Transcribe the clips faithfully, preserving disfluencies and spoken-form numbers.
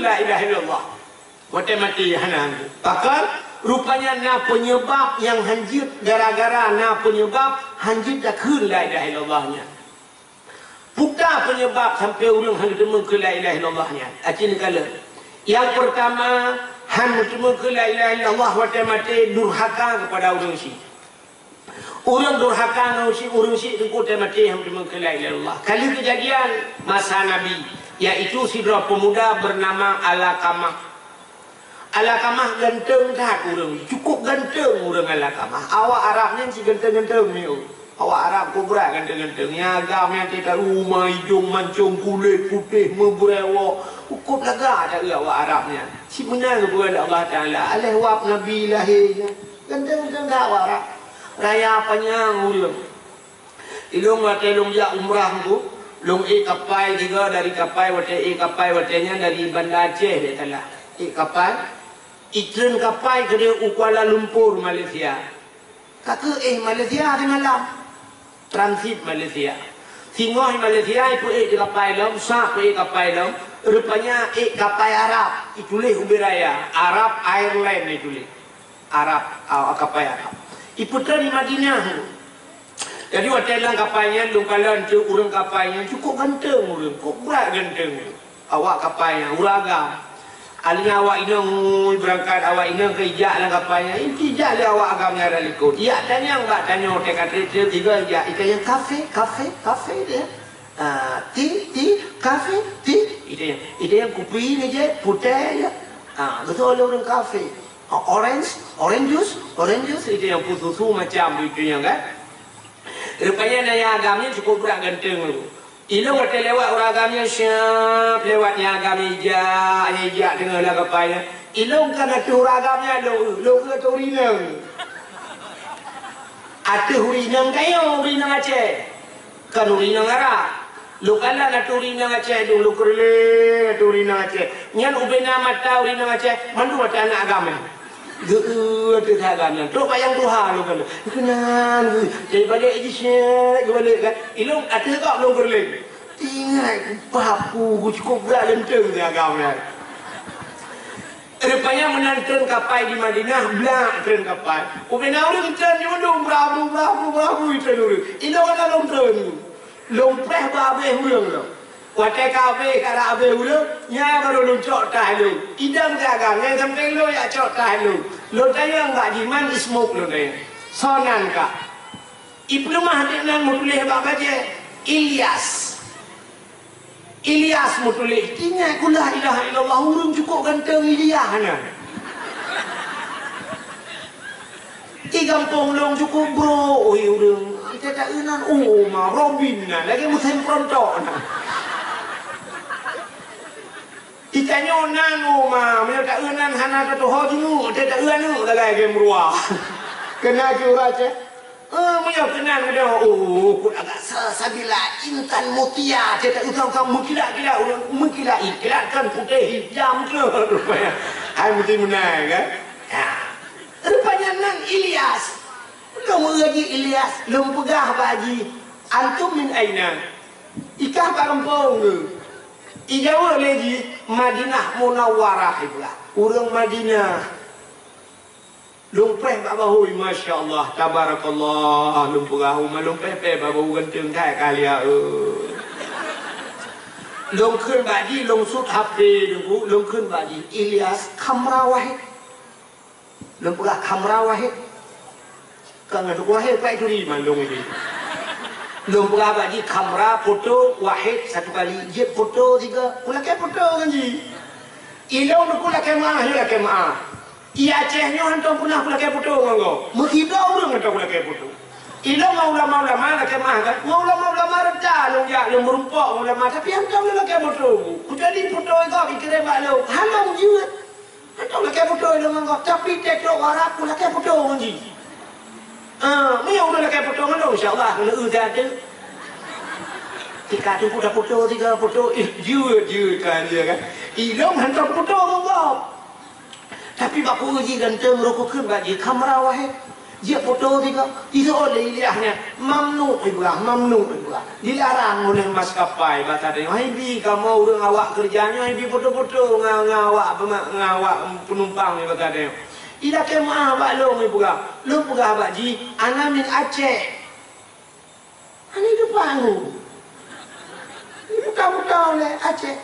la ilaha illallah. Watée maté hana hantu. Bahkan, rupanya na penyebab nyang hanjeuet, gara-gara na penyebab hanjeuet takheun la ilaha illallah nyan. Peue penyebab sampai ureuëng hana teumeung keu la ilaha illallah nyan? Aci neukalon. Yang pertama, hana teumeung keu la ilaha illallah watée maté durhaka kepada ureuëng syiek. Ureuëng durhaka ngon syiek, ureuëng syiek teungku watée maté hana teumeung keu la ilaha illallah. Kali kejadian masa Nabi, yaitu sidroe pemuda bernama Alakamah. Alakamah ganteng that ureuëng, cukup ganteng ureuëng Alakamah. Awak Arab nyan si ganteng-ganteng ni. Awak Arab kobra ganteng-ganteng. Nyang agam nyan teuka uma idong mancong kulét putéh meubrewok. Cukup lagak that awak Arab nyan. Si meunan geupeugah lé Allah Taala, aléh wab Nabi lahé nyan. Ganteng-ganteng that awak Arab. Raya panyang ureuëng. Ilong watée lôn jak umrah tu, lôn ék kapai tiga dari kapai watée ék kapai watée nyan dari Banda Aceh biasalah. Ék kapai, itreun kapai keudeh u Kuala Lumpur, Malaysia. Ka keuh éh Malaysia simalam. Transit Malaysia. Singoh Malaysia ipeuék di kapai lom, sa peuék kapai lom, rupanya ék kapai Arab, ituléh ubé raya, Arab Airline ituléh. Arab, ah, kapai Arab. Ipeutreun di Madinah. Jadi watée lam kapai nyan, lôn kalon cit ureuëng kapai nyan cukup ganteng ureuëng, cukup brat ganteng ureuëng. Awak kapai nyan ureuëng agam. Akhirnya awak inong beurangkat, awak inong keu ijak lam kapai nyan. Inti ijak lé awak agam nyan rot likot. Ijak tanyong bak tanyoe teuka treb-treb tiga ijak. Itanyong kafe, kafe, kafe dia. Ah, ti, ti, kafe, ti. Itanyong, itanyong kupi ni je, putéh je. Ah, beutôi lé ureuëng kafe. Oh, orange, orange juice, orange juice, itu yang pun susu macam itu yang kan. Rupanya naya agam ni cukup brat ganteng tu. Ilong watée lewat ureuëng agam ni siap lewat nyang agam ijak, ijak tengah lah kapai. Ilong kan ateuh ureuëng agam ni lo, lo ke tu rineng. Ateuh ureuëng inong kayo, ureuëng inong Aceh. Kan ureuëng inong Arab. Lôn kalon ateuh ureuëng inong Aceh dong, lôn keureuléng ateuh ureuëng inong Aceh. Nyan ubé na mata ureuëng inong Aceh, mandum mata aneuk agam nyan. Geu-eu ateuh agam nyan. Trok bak nyang tuha lôn kalon. Keunan geu. Jadi balek jih syek geubalek kan. Ilong ateuh gob lôn keureuléng. Ingat papu geucukôp brat leunteng di agam nyan. Rupanya meunan treun kapai di Madinah, blak treun kapai. Ubé na ureuëng treun di mandum, brabu, brabu, brabu, treun ureuëng. Ilong hana lôn treun. Lôn preh bak abéh ureuëng lom. Watée ka abéh, ka rab abéh ureuëng, nyan barô lôn cok tah lôn. Idang jaga, nyan sampoe lôn jak cok tah lôn. Lôn tanyong bak jih, man ismuk lôn tanyong. Soe nan kah? Ipeuleumah dék nan meutuléh bak bajée, Ilyas. Ilyas meutuléh, ingat ku la ilaha illallah, ureuëng cukôp ganteng Ilyas nyan. Di gampông lôn cukôp brok, oi ureuëng. Ita ta-eu nan, oh, ma, Robin nan, lagée musém peurontok nan. Itanyoe nan, oh, ma, meunyoe ta-eu nan hana tatuho jinguk, ita ta-eu aneuëk lagée gém ruwa. Keunan cit ureuëng Aceh. Eh, meunyoe keunan meunyoe, oh, kut agak sa-, sabila intan mutia, teuka utang-utang meukilat-kilat, ureuëng meukilat, kilat kan putéh hitam tu rupanya. Hai meusti meunan kan? Ha. Rupanya nan Ilyas. Lôn meugaji Ilyas, lôn peugah bak jih, "Antum min aina?" Ikah bak gampông keuh? Ijaweueb lé jih, "Madinah Munawwarah," ipeugah. Ureuëng Madinah. Lôn preh bak bahôi, masya Allah, tabarakallah, lôn peugah, uma lôn preh-preh bak bahôi ganteng that kalian, eh. Lôn kheun bak jih, lôn sut H P teungku, lôn kheun bak jih, "Ilyas, kamera wahid." Lôn peugah, "Kamera wahid." Ka ngon teungku wahid, payah turi mandum jih. Lôn peugah bak jih, "Kamera, foto, wahid, satu kali." Jeuet foto siga, kulakée foto ngon jih. Ilong teungku lakée meuáh, yue lakée meuáh. I Aceh nyoe hantom peunah kulakée foto ngon gob. Meusidroe ureuëng hantom kulakée foto. Ilong ngon ulama-ulama lakée meuáh kan. Ngon ulama-ulama reuta lôn jak lôn meurumpok ngon ulama, tapi hantom lôn lakée foto. Kucali foto gob ikirém bak lôn. Hana lôn jeuet. Hantom lakée foto ilong ngon gob. Tapi teuk trok Arab kulakée foto ngon jih. Ah, meunyoe ulôn lakée foto ngon lôn, insya Allah, keuneuk eu that teuh. Tika teungku tafoto, tika foto, eh, jeuet, jeuet kan, jeuet kan. Ilong hantom foto ngon gob. Tapi bak ku jih ganteng, rot kukheun bak jih, "Kamera wahid." Jeuet foto sigoe, iseuôt lé ilèe nyan, mamnu ibrah, mamnu ibrah. Dilarang oleh maskapai bak tanyoe. Hai bi kamoe ureueng awak keureuja nyoe, hai bi foto-foto ngon, ngon awak pema-, ngon awak penumpang nyoe bak tanyoe. Ilakèe meu'ah bak lôn ibrah. Lôn peugah bak jih, "Ana min Aceh." Hana jiteupeue. Buta-buta lé Aceh.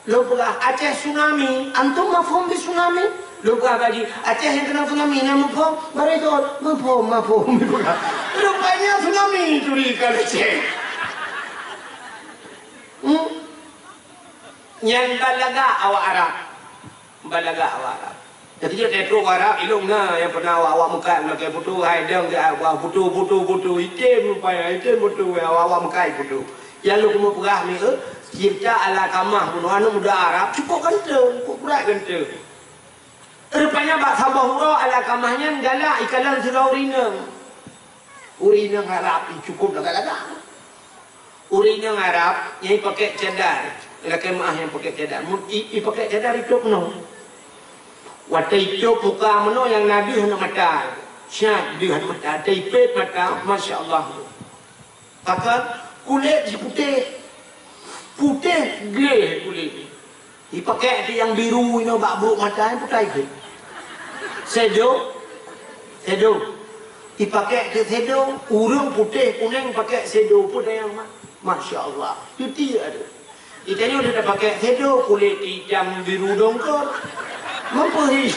Lôn peugah, "Aceh tsunami, antum mafhum bi tsunami?" Lôn peugah bak jih, "Aceh nyang keunong tsunami, na mafhum?" Barô jaweueb, "Mafhum, mafhum." Lôn peugah, "Rupanya tsunami turi ka Aceh." Hmm? Nyan ban lagak awak Arab. Ban lagak awak Arab. Jadi, jeuet trok Arab, ilôn na nyang pernah awak-awak meukat lakèe foto, hai dong, dia awak foto, foto, foto, item rupanya, item foto, awak-awak meukat foto. Nyang lôn keumeung peugah ni, eh, cipta Alkamah bunoe aneuk muda Arab, cukup ganteng, cukup brat ganteng. Rupanya bak saboh uroe Alkamah nyan galak ikalon sidroe ureueng inong. Ureueng inong Arab, cukup lagak-lagak. Ureueng inong Arab nyang ipakèk cadar, lakèe meu'ah nyang pakèk cadar. Mun i, ipakèk cadar itôb meunoe. Watèe itôb muka meunoe nyang na deuh aneuk mata. Siat deuh aneuk mata, watèe ipèt mata, masya Allah. Pakon kulét jih putéh. Putéh gleh kulét jih. Ipakèk teuk nyang biru inoe bak brôk mata, eh, putai keuh. Shadow. Shadow. Ipakèk teuk shadow, ureueng putéh kunéng pakèk shadow, peue daya mak. Masya Allah. Cuti ada. Itanyoe dah pakèk shadow, kulét itam biru dongkor. Mampu hi.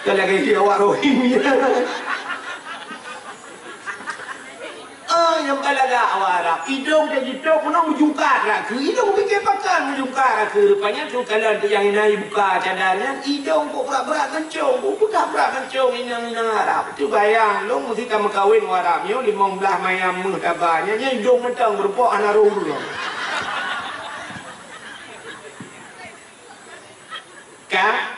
Kalau kaya awak Rohingya. Ah, nyang balagak awak Arab, idong ka jitôb, meunan meujungkat rakeu, idong pike pakan meujungkat rakeu. Rupanya tu kalon tu nyang inan ibuka cadar nyan, idong kok brat-brat kencong, kok brat-brat kencong inong-inong Arab. Tu bayang, lôn meusti ka meukawen ngon Arab nyoe, limong blaih mayam meuh taba nyan, nyan idong mantong beureumpok hana roh ureueng. Ka?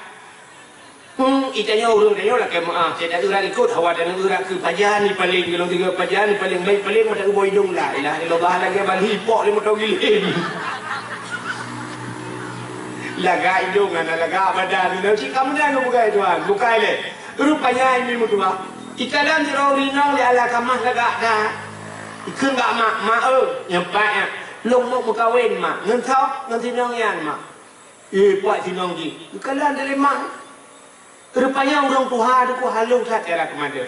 Hmm, itanyoe ureueng tanyoe lakèe meu'ah. Cit taeu rak ikot hawa tanyoe rak keu pajan ni paléng, golom tiga pajan ni paléng, baik paléng mata uboi dong la ilaha illallah lagèe bali ipok lé moto giling. Lagak idong hana lagak badan. Nanti kamu jangan bukai tuan, bukai lé. Rupanya ini mutua. Ikalan di rau rinong di ala kamah lagak dah. Ikheun bak mak, "Mak, eh, nyampak ya. Long mau meukawen, Mak. Ngon tau, ngon tinong yan, Mak." Eh, pat sinong jih. Geukalon lé mak. Rupanya ureueng tuha teuh haloh that cara keumadeuh.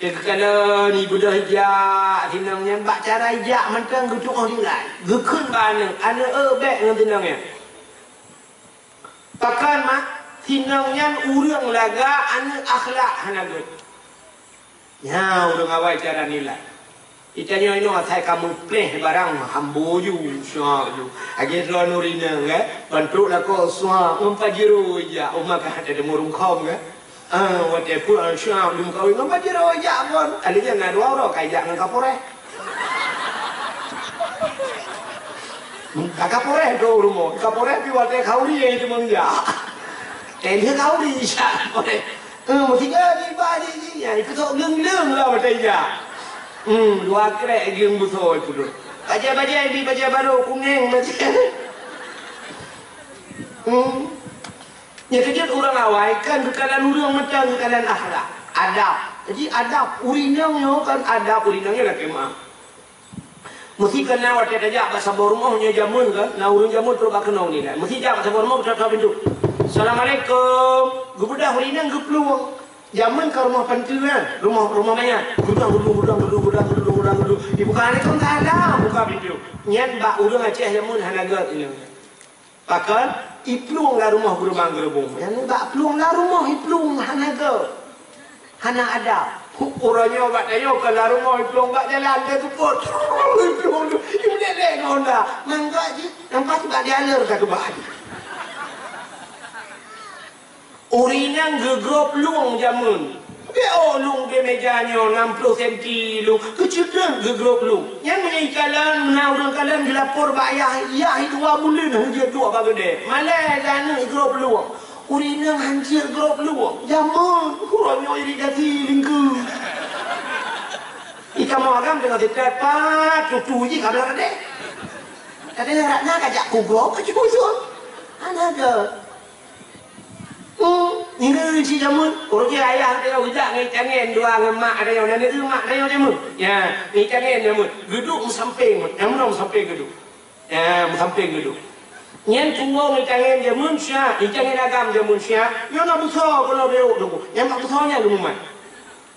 Teuh geukalon ibeudôh ijak sinong nyan bak cara ijak mantong geutu'oh tinggai. Geukheun bak aneuk, "Aneuk, eh, bèk ngon sinong nyan." Pakon mak, sinong nyan ureueng lagak aneuk akhlak hana gèt. Nyan ureueng awai cara nilai. Itanyoe inoe asai ka meupleh barang hambo ju, suak ju. Lagèe droeneuh inong, eh, ban trok lakoe suak ngon Pajero ijak, uma ka hana teumurung khom, eh. Ah, watèe peue suak lheuh meukawen ngon Pajero ijak phon. Kali nyan na dua uroe ka ijak ngon Kapolres. Ka Kapolres tu rumoh. Kapolres pi watèe khauri nyang itu meunjak. Teuh khauri ijak Kapolres. Eh, meusiga jiba jih, jih, ya, ipeutok gleueng-gleueng lah mata ija. Hmm, dua krek gleueng beusoe ipeuduek. Bajèe-bajèe bi bajèe barô kunéng bajèe. Hmm. Nyang keujeuet ureueng awai kan geukalon ureueng mantong geukalon akhlak, adab. Jadi adab ureueng inong nyoe kan adab ureueng inong nyoe lakèe meu'ah. Meusti ka na watèe tajak bak saboh rumoh nyoe jameun kan, na ureueng jameun trok bak keunong nilai. Meusti jak bak saboh rumoh, ketok-ketok pintoe. "Assalamualaikum." Geubeudôh ureueng inong geuplueng. Jameun ka rumoh panteue kan, rumoh, rumoh manyang. Gudang, gudang, gudang. Ibuka, "Waalaikumsalam." Buka pintoe. Nyan bak ureueng Aceh jameun hana gèt inong. Pakon? Iplueng lam rumoh geurubang-geurubong. Nyang bak plueng lam rumoh iplueng hana gèt. Hana adab. Uroe nyoe bak tanyoe kon lam rumoh iplueng bak jalan teuh seupôt. Iplueng tu, iplueng lé ngon Honda. Mangga jih, nampak bak dialer ka keubah jih. Ureueng inong geugrob lueng jameun. Bèk oh lueng bak meja nyoe nam ploh senti lueng. Keuceudeueng geugrob lueng. Nyan meunyoe ikalon, na ureueng kalon geulapor bak yah, yah dua buleuen hana jeuet duek bak keudè. Malèe lé aneuk igrob lueng. Ureueng inong hana jeuet grob lueng. Jameun, uroe nyoe irigasi lingkeu. Ikamoe agam teungoh teutat pat tutu jih ka blang radeh. Kadang rak na kajak kugrob, kajak usun. Hana gèt. Hmm. Ngieng cit jameun, uroe jih ayah teuh geujak ngon Ica Ngen dua ngon mak tanyoe, nyan neu mak tanyoe jameun. Ya, ngon Ica Ngen jameun. Geuduek meusampéng, nyang meunoe meusampéng geuduek. Ya, meusampéng geuduek. Nyan tuwo ngon Ica Ngen jameun siat, Ica Ngen agam jameun siat. Nyoe na beusoe keunoe beuet tu. Nyang bak beusoe nyan geumumat.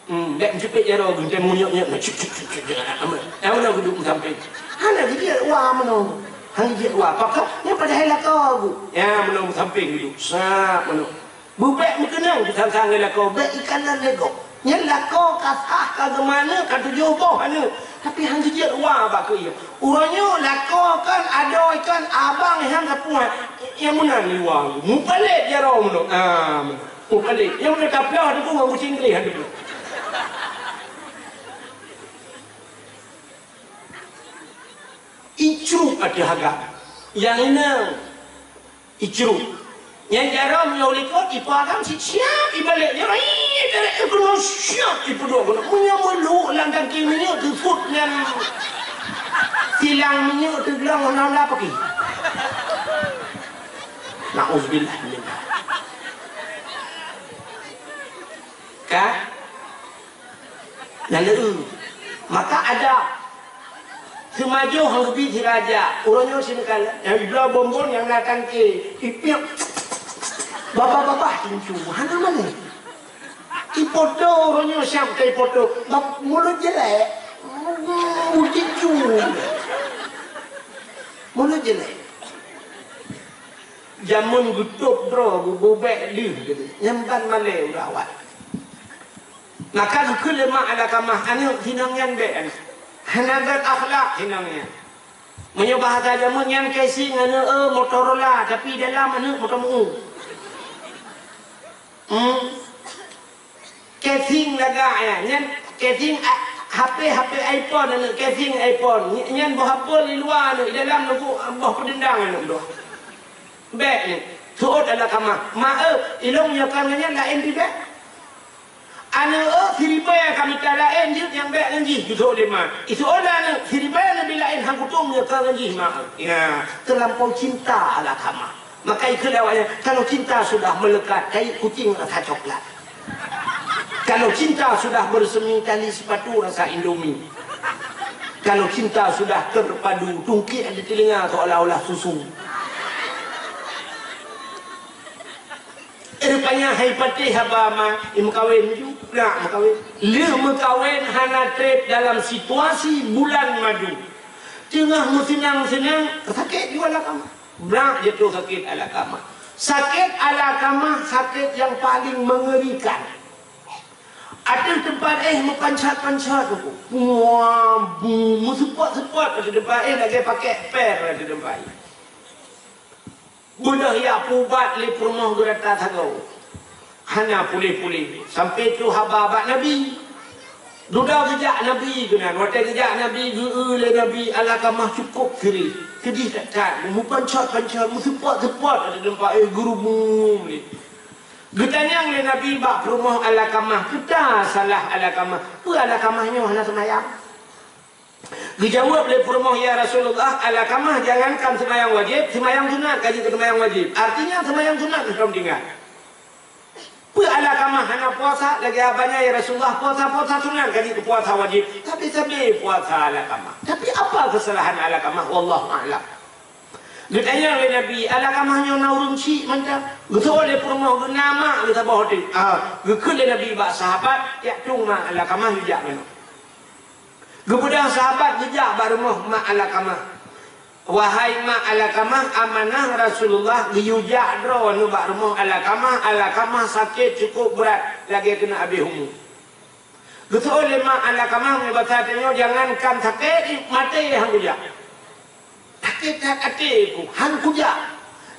Hmm, bèk meucupet jaroe geuh, teuh meunyok-nyok, cuk, cuk, cuk, cuk, cuk, amat. Nyang meunoe geuduek meusampéng. Hana geujeuet wa meunoe. Hana geujeuet wa. Pakon? Nyan padahai lakoe geuh. Nyang meunoe meusampéng geuduek. Sat meunoe. Beubèk meukeunong geuh sang-sang ngon lakoe. Bèk ikalon lé gob. Nyan lakoe ka sah, ka geumeuaneuk, ka tujoh boh aneuk. Tapi hana geujeuet wa bak keu ie. Uroe nyoe lakoe kon, adoe kon, abang nyang ka puan. Nyang meunan liwa. Mupalét jaroe meunoe. Ah, meunoe. Oh, palét. Nyang na taplah tu ngon kucing gleh tu. Icruk ateueh agam. Nyang inong. Icruk. Nyang jaroe meunyoe likot, ipo agam siap-siap ibalek. Jaroe, ih, ibalek, ih, keunoe siap ipeuduek keunoe. Meunyoe meuluk lam tangki minyeuk teusut nyan. Silang minyeuk teuglong honda-honda paki. Nauzubillah min dzalik. Ka? Lalu, maka ada seumajoh hang geubi siraja. Uroe nyoe sineukala, nyang bloe bonbon nyang na tangke. Ipiep. Babah-babah tincu. Hana mané. Ipoto uroe nyoe siap teu ipoto. Bab mulut jelek. Mulut tincu. Mulut jelek. Jameun geutôb droe, geububek deuh, gitu. Nyang ban malèe udah awai. Maka geukheun lé mak Alkamah, "Aneuk, inong nyan bèk, aneuk. Hana gèt akhlak inong nyan. Meunyoe bahasa jameun nyan casing, aneuk, eh, Motorola, tapi dalam, aneuk, moto meu." Hmm. Casing lagak nyan, nyan casing a-, H P, H P iPhone, aneuk, casing iPhone. Ny-, nyan boh apel di luwa, aneuk, di dalam boh peudendang, aneuk, boh. Bèk nyan. Seuôt Alkamah, "Ma, eh, ilôn nyoe ka ngon nyan laén pih bèk. Aneuk, eh, siribèe ka mita laén jeuet nyang bèk ngon jih," geuseuôt lé ma. Iseuôt lé aneuk, "Siribèe leubeh laén han kutem nyoe ka ngon jih, ma, eh." Ya, teulampau cinta Alkamah. Maka ikheun lé awaknyan, kalau cinta sudah melekat, kait kucing rasa coklat. Kalau cinta sudah bersemi, tali sepatu rasa Indomie. Kalau cinta sudah terpadu, tungkik di telinga seolah-olah susu. Rupanya hai patéh haba ma, imeukawen ju, nak meukawen. Lheueh meukawen hana trép dalam situasi bulan madu. Teungoh meuseunang-seunang, sakét ju Alkamah. Brat jatuh sakét Alkamah. Sakét Alkamah, sakét yang paling mengerikan. Ateueh teumpat éh meupanchat-panchat tu. Wah, bu, meuseupôt-seupôt ateueh teumpat éh lagèe pakèk per ateueh teumpat éh. Beudôh jak peuubat lé peurumoh geurata sagoe. Hana puléh-puléh. Sampoe troh haba bak Nabi. Dudoe geujak Nabi keunan. Watèe geujak Nabi, geu-eu lé Nabi, Alkamah cukôp sirih. Keudéh that-that, meupancot-pancot, meuseupôt-seupôt ateueh teumpat éh, geurubum lé. Geutanyong lé Nabi bak peurumoh Alkamah, peue salah Alkamah? Peue Alkamah nyoe hana seumayang? Geujaweueb lé peurumoh, "Ya Rasulullah, Alkamah jangankan seumayang wajéb, seumayang sunat ka jeuet keu seumayang wajéb. Artinya seumayang sunat meuteumpat tinggai." "Peue Alkamah hana puasa?" "Lagèe abah nyan, ya Rasulullah, puasa-puasa sunat ka jeuet keu puasa wajéb, tapi sabe puasa Alkamah. Tapi apa kesalahan Alkamah? Wallahu a'lam." Geutanyong lé Nabi, "Alkamah nyoe na ureueng chik mantong?" Geuseuôt lé peurumoh, "Geuh na mak geuh saboh teuk." Ah, geukheun lé Nabi bak sahabat, "Jak tueng mak Alkamah, yue jak keunoe." Geubeudôh sahabat geujak bak rumoh mak Alkamah. "Wahai mak Alkamah, amanah Rasulullah geuyue jak droeneuh bak rumoh Alkamah, Alkamah sakét cukôp brat lagèe keuneuk abéh umu." Geuseuôt lé mak Alkamah, "Meunyoe basa tanyoe jangankan sakét, maté han kujak. Sakét that até ku, han kujak.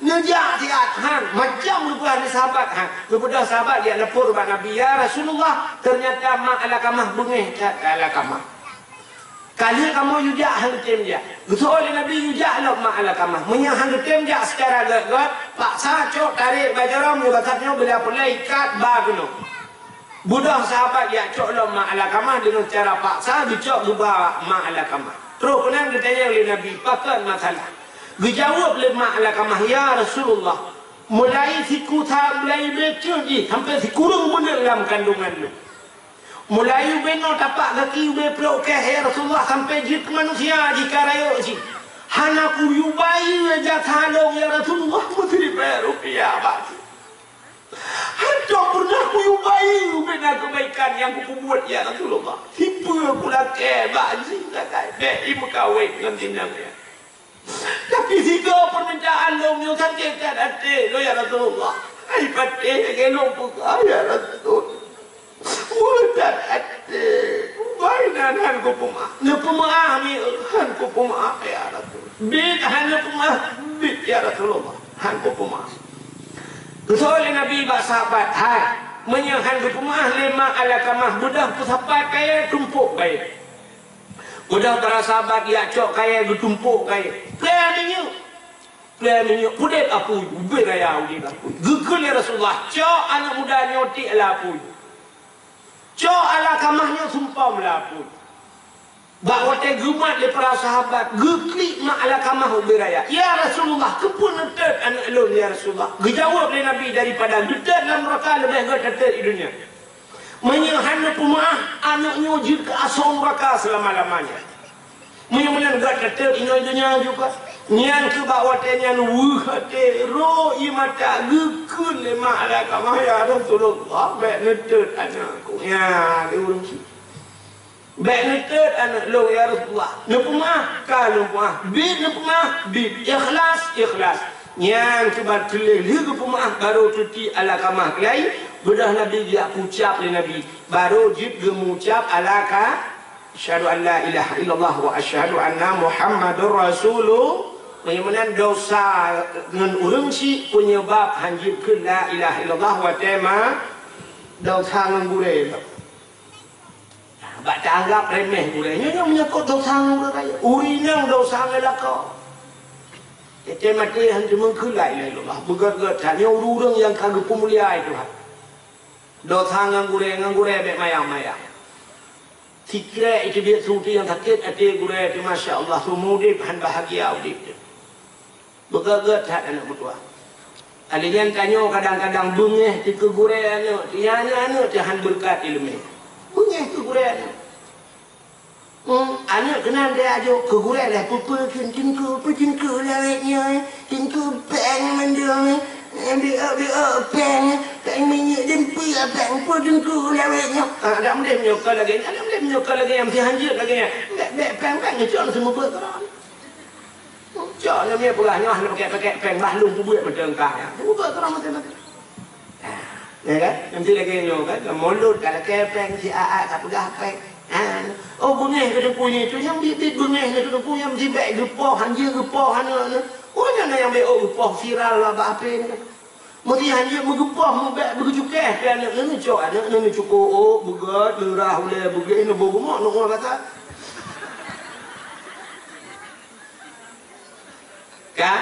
Neujak siat han, macam geupeugah lé sahabat han." Geubeudôh sahabat jak lapor bak Nabi, "Ya Rasulullah, ternyata mak Alkamah beungéh that Alkamah. Ka lheueh kamoe yue jak han tem jak." Geuseuôt lé Nabi yue jak lom mak Alkamah. Meunyoe han geutem jak seucara gèt-gèt, paksa cok tarek bak jaroe, meunyoe basa tanyoe bila peureulèe ikat ba keunoe. Beudôh sahabat jak cok lom mak Alkamah deungon cara paksa, geucok geuba mak Alkamah. Troh keunan geutanyong lé Nabi, "Pakon masalah?" Geujaweueb lé mak Alkamah, "Ya Rasulullah, Mulai siku sa-, mulai ubé ceuet jih sampai sikureueng buleuen lam kandungan lôn. Mulai ubé noe tapak gaki, ubé plôk kèe, ya Rasulullah, sampai jeuet keu manusia jih ka rayeuk jih. Hana kuyue bayeue jasa lôn, ya Rasulullah, meusiribèe rupiah bak jih. Hantom peureunah kuyue bayeue ubé na keubaikan nyang kupeubuet, ya Rasulullah. Sipeue kulakèe bak jih sagai, bèk imeukawen ngon inong nyan. Tapi sigoe peumintaan lôn nyoe sakét that até lôn, ya Rasulullah. Ai patéh lagèe lôn peugah, ya Rasul. Meudat até. Bai nan han kupeumeu'ah. Neupeumeu'ah mi, han kupeumeu'ah, ya Rasul. Bit han neupeumeu'ah, bit, ya Rasulullah. Han kupeumeu'ah. Geuseuôt lé Nabi bak sahabat, "Hai, meunyoe han geupeumeu'ah lé mak Alqamah, beudôh peusapat kayèe, tumpôk kayèe." Beudôh para sahabat jak cok kayèe, geutumpôk kayèe. Preh minyeuk. Preh minyeuk. Peudép apui, ubé raya udép apui. Geukheun lé Rasulullah, "Cok aneuk muda nyoe tiek lam apui. Cok Alqamah nyoe sumpom lam apui." Bak watèe geumat lé para sahabat, geuklik mak Alqamah ubé raya. "Ya Rasulullah, keupeue neutôt aneuk lôn, ya Rasulullah?" Geujaweueb lé Nabi, "Daripada geutot lam nuraka leubeh gèt tatot di dônya." Meunyoe hana peumeu'ah, aneuk nyoe jeuet keu asoe nuraka seulama-lamanya. Meunyoe meunan gèt tatot inoe donya juga. Nyan keuh bak watèe nyan weueh até, ro ie mata, geukheun lé mak Alqamah, "Ya Rasulullah, bèk neutot aneuk keuh." Nyan lé ureueng syiek. "Bèk neutot aneuk lôn, ya Rasulullah." Neupeumeu'ah, ka neupeumeu'ah. Bit neupeumeu'ah, bit. Ikhlas, ikhlas. Nyan keuh ban teulheueh lheueh geupeumeu'ah, barô teutiek Alqamah keuhai, beudôh Nabi geujak peucab lé Nabi. Barô jeuet geumeucab Alqa-, "Asyhadu an la ilaha illallah wa asyhadu anna Muhammadur Rasulullah." Meunyoe meunan dosa ngon ureueng syiek peunyeubab han jeuet kheun la ilaha illallah watèe ma-, dosa ngon gurèe. Bak taanggab remeh gurèe. Nyoe nyang meunyangkot dosa ngon ureueng rayeuk. Ureueng inong dosa ngon lakoe. Teuntèe maté han teumeung kheun la ilaha illallah. Beugèt-gèt that. Nyoe ureueng-ureueng nyang ka geupeumulia lé Tuhan. Dosa ngon gurèe, ngon gurèe bèk mayang-mayang. Sikrek itu biet su nyang sakét até gurèe teuh, masya Allah, seumeu udép han bahagia udép teuh. Beugèt-gèt that aneuk meutuah. Alèh nyan tanyoe kadang-kadang beungèh teuh keu gurèe aneuk, nyan aneuk teuh han beureukat ileumèe. Beungèh keu gurèe aneuk. Hmm, aneuk keunan teuh ajoh keu gurèe lé peue-peue kheun, teungku, peue teungku lawét nyoe, teungku péng mandum, eh, biôk-biôk péng, péng minyeuk dipeue péng, peue teungku lawét nyoe. Ah, dak meunan nyoe ka lagèe nyan, dak meunan nyoe ka lagèe nyan, meusti hanjeuet lagèe nyan. Bèk, bèk péng, péng nyoe cok seumeubeuet keudroe. Cok nyoe mie peugah nyoe hana pakèk-pakèk péng, bah lôn peubuet mantong kah nyan. Peubuet keudroe mantong-mantong. Ya kan? Nanti lagèe nyoe kan, mulod ka lakèe péng, si aat ka peugah péng. Ha. Oh, beungèh keu teungku nyoe, tu nyang bit-bit beungèh keu teungku nyang sibèk geupoh, hanjeuet geupoh aneuk nyoe. Oh, nyan nyang bèk oh geupoh viral lah bak H P nyoe. Meusti hanjeuet meugeupoh, meubèk beugeucukéh keu aneuk nyoe, cok aneuk nyoe cuko oh, beugèt, leurah ulèe beugèt, nyoe beu geumo, nyoe basa. Ka?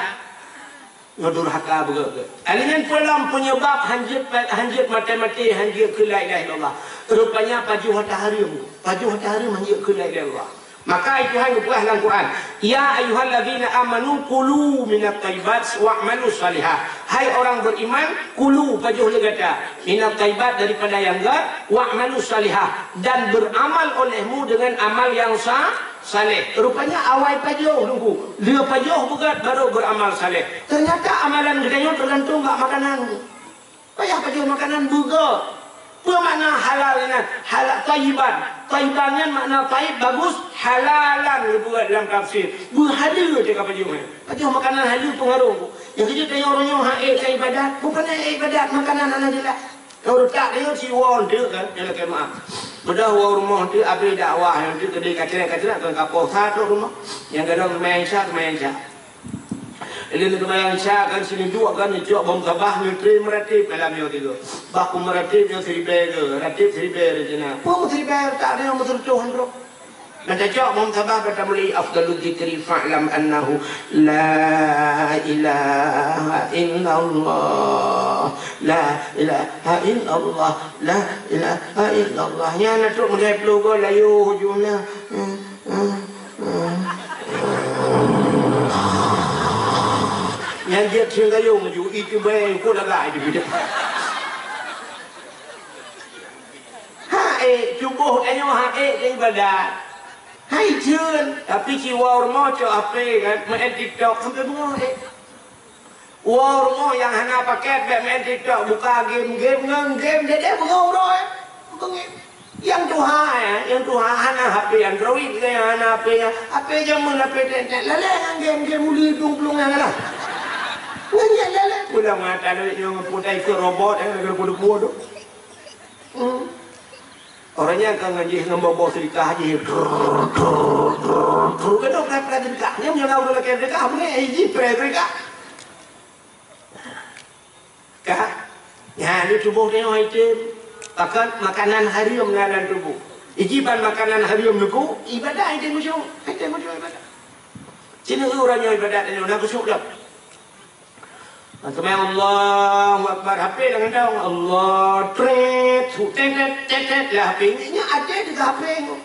Nyoe durhaka beugèt-gèt. Alèh nyan peue lom peunyeubab hanjeuet, hanjeuet maté-maté, hanjeuet kheun la ilaha illallah. Rupanya pajoh ata hareuem. Pajoh ata hareuem hanjeuet kheun la ilaha illallah. Maka Tuhan geupeugah lam Quran, "Ya ayyuhalladzina amanu kulu minat thayyibat wa'malu shalihah." Hai orang beriman, kulu, pajoh lé gata, minat thayyibat, daripada nyang gèt, wa'malu shalihah, dan beramal olehmu dengan amal yang sa-, saleh. Rupanya awai pajoh, Teungku. Lheueh pajoh beugèt, baru beramal saleh. Ternyata amalan geutanyoe tergantung bak makanan. Payah pajoh makanan beugèt. Peue makna halal nyan? Halal, thayyiban. Thayyiban nyan makna thayyib, bagus, halalan geupeugah lam tafsir. Beuhaleue teuka pajoh nyan. Pajoh makanan haleue peungaroh. Nyang keujeuet tanyoe uroe nyoe han ék ibadat, bukon han ék ibadat, makanan hana jeulaih. Ureueng tak deungon siwoe teuk kan, nyang lakèe meu'ah. Beudôh woe rumoh teuk abéh dakwah, nyang teuk keudéh kacrek-kacrek, kon kapoh sa trok rumoh. Nyang gadôh seumayang Isya, seumayang Isya. Lheuh seumayang Isya kan, sineuk duek kan, neucok bom sabah, neutré meuratib malam nyoe tiga. Bah peue meuratib nyoe siribèe geu, ratib siribèe rencana. Peue siribèe tak deungon meuseureutoh trok. Ban tacok bom sabah, ban tamulai, afdalu dzikri fa'lam annahu la ilaha illallah, la ilaha illallah, la ilaha illallah. Nyan na trok meudai ploh goe layu ujong na. Nyang jeuet sieng gayong ju, itu bae ku lagak itu bida. Ha, eh, tuboh tanyoe ha, eh, ibadat. Hai jeuen, tapi ci woe rumoh cok H P kan, main TikTok sampai beungoh, eh. Woe rumoh nyang hana paket bèk main TikTok, buka game, game ngon game, dede beungoh uroe, eh. Beungoh. Nyang tuha, eh, nyang tuha hana H P Android ke, hana H P, H P jameun, H P tet-tet, lalè ngon game, game uli dum plueng nyang lah. Ngon game lalè, pulang mata lewat nyang putai ke robot, eh, lagèe peuduek tu. Hmm. Orang nyan ka ngon jih ngon bobo seudikah jih. Drrrr, drrrr, drrrr. Keudok dah pernah seudikah. Nyan meunyoe na ureueng lakèe seudikah, beungèh jih pernah seudikah. Ka? Nyan di tuboh tanyoe item. Pakon makanan hareuem na lam tuboh. Iji ban makanan hareuem neuku, ibadat item khusyuk. Item khusyuk ibadat. Sinoe ureueng nyoe ibadat tanyoe na khusyuk dak. Teuma Allahu Akbar, H P lam kantong. Allah, tret, su, tet, tet, tet, tet, lah H P. Nyan até di H P nyoe.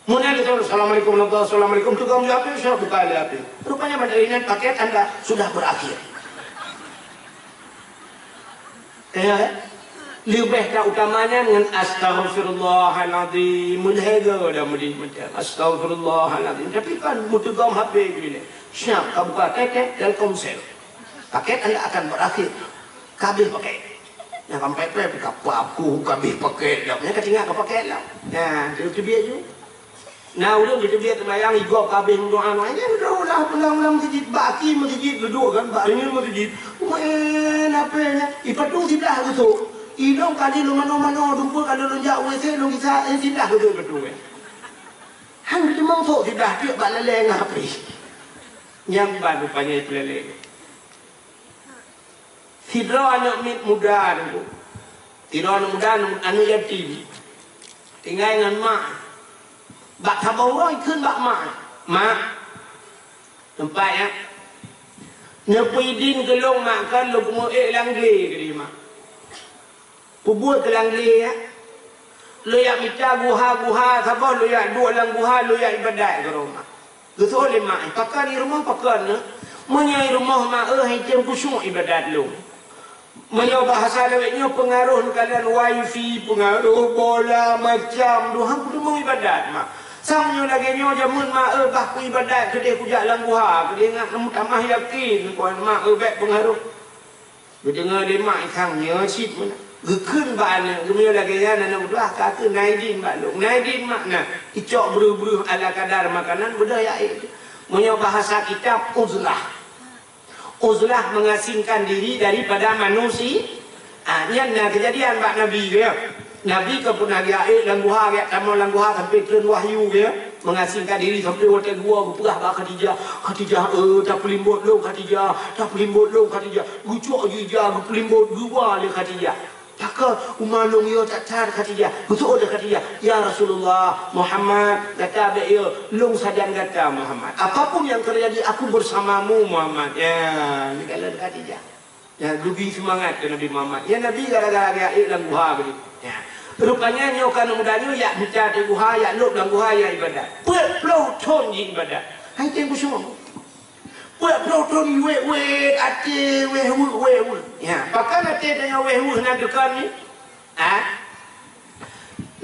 Meunan lé, "Assalamualaikum warahmatullahi wabarakatuh, assalamualaikum." Tukang H P, sudah buka lé H P. Rupanya pada ingat paket anda sudah berakhir. Ya, eh? Leubeh ka utamanya ngon astaghfirullahalazim. Meulhèe goe dah meudeh macam astaghfirullahalazim. Tapi kan meuteugom H P tu ni. Siap ka buka, tet, tet, Telkomsel. Paket anda akan berakhir. Ka habéh paket. Nyang sampai pèh ka pap ku ka habéh paket dah. Nyang ka tinggai ka paket dah. Nah, tu, tu dia tu. Na ureueng geuteubiet seumayang, igob ka habéh meudoa, nyan droe lah pulang lam meuseujid, bak aki meuseujid geuduek kan, bak reunyeun meuseujid. Weh, na pèh nyan, ipatu siblah geusok. Ilong kali lôn manoe-manoe, dumpeue ka lôn jak W C, lôn gisa, eh, siblah geusok ipatu, eh. Han geuteumong sok siblah tiek bak lalè ngon H P. Nyan ban rupanya ipeulalè. Sidroe aneuk miet muda teungku. Sidroe aneuk muda, aneuk yatim. Tinggai ngon mak. Bak saboh uroe ikheun bak mak. "Mak, teumpat nyak. Neupeuidin keu lôn mak, kon lôn peungeuék lam glé," geukheun mak. Peubuet keu lam glé nyan. Lôn jak mita guha-guha saboh, lôn jak duek lam guha, lôn jak ibadat keu Rabbah. Geuseuôt lé mak, "Pakon i rumoh, pakon, Neuk?" "Meunyoe i rumoh, Mak, eh, han item khusyuk ibadat lôn. Meunyoe bahasa lawét nyoe, peungaroh neukalon wifi, peungaroh bola, macam tu, han kuteumong ibadat, Mak. Sang meunyoe lagèe nyoe jameun, Mak, eh, bah kuibadat keudeh kujak lam guha, keudeh ngat meutamah yakin, kon, Mak, eh, bèk peungaroh." Geudeungoe lé mak i sang nyoe cit meunan. Geukheun bak aneuk, geumiyueb lagèe nyan aneuk meutuah, ka kheun, "Na idin bak lôn, na idin mak na." Icok breuh-breuh ala kadar makanan, beudôh jak ék. Meunyoe bahasa kitab, uzlah. Uzlah mengasingkan diri daripada manusia. Ah, nyan na keujadian bak Nabi, ya. Nabi ka peunah geujak ék lam guha, geujak tamong lam guha sampai treun wahyu, ya. Mengasingkan diri sampai watèe geuwoe geupeugah bak Khadijah, "Khadijah, eh, tapeulimbot lôn, Khadijah, tapeulimbot lôn, Khadijah." Geucok ju ija, geupeulimbot, geuwa lé Khadijah. Pakon uma lôn yo that-that Khadijah. Geuseuôt lé Khadijah, "Ya Rasulullah, Muhammad, gata bèk yo, lôn sajan gata, Muhammad. Apapun yang terjadi, aku bersamamu, Muhammad." Ya, neukalon Khadijah. Ya, geubri seumangat keu Nabi Muhammad. Ya, Nabi gara-gara geujak ék lam guha beudôh. Ya. Rupanya nyoe ka aneuk muda nyoe jak mita di guha, jak lôb lam guha, jak ibadat. Peuet ploh thon jiibadat. Han item khusyuk. Peuet ploh thon wèt-wèt, até wèh weueh, wèh weueh. Ya, pakon até tanyoe wèh weueh na geukheun ni? Ha?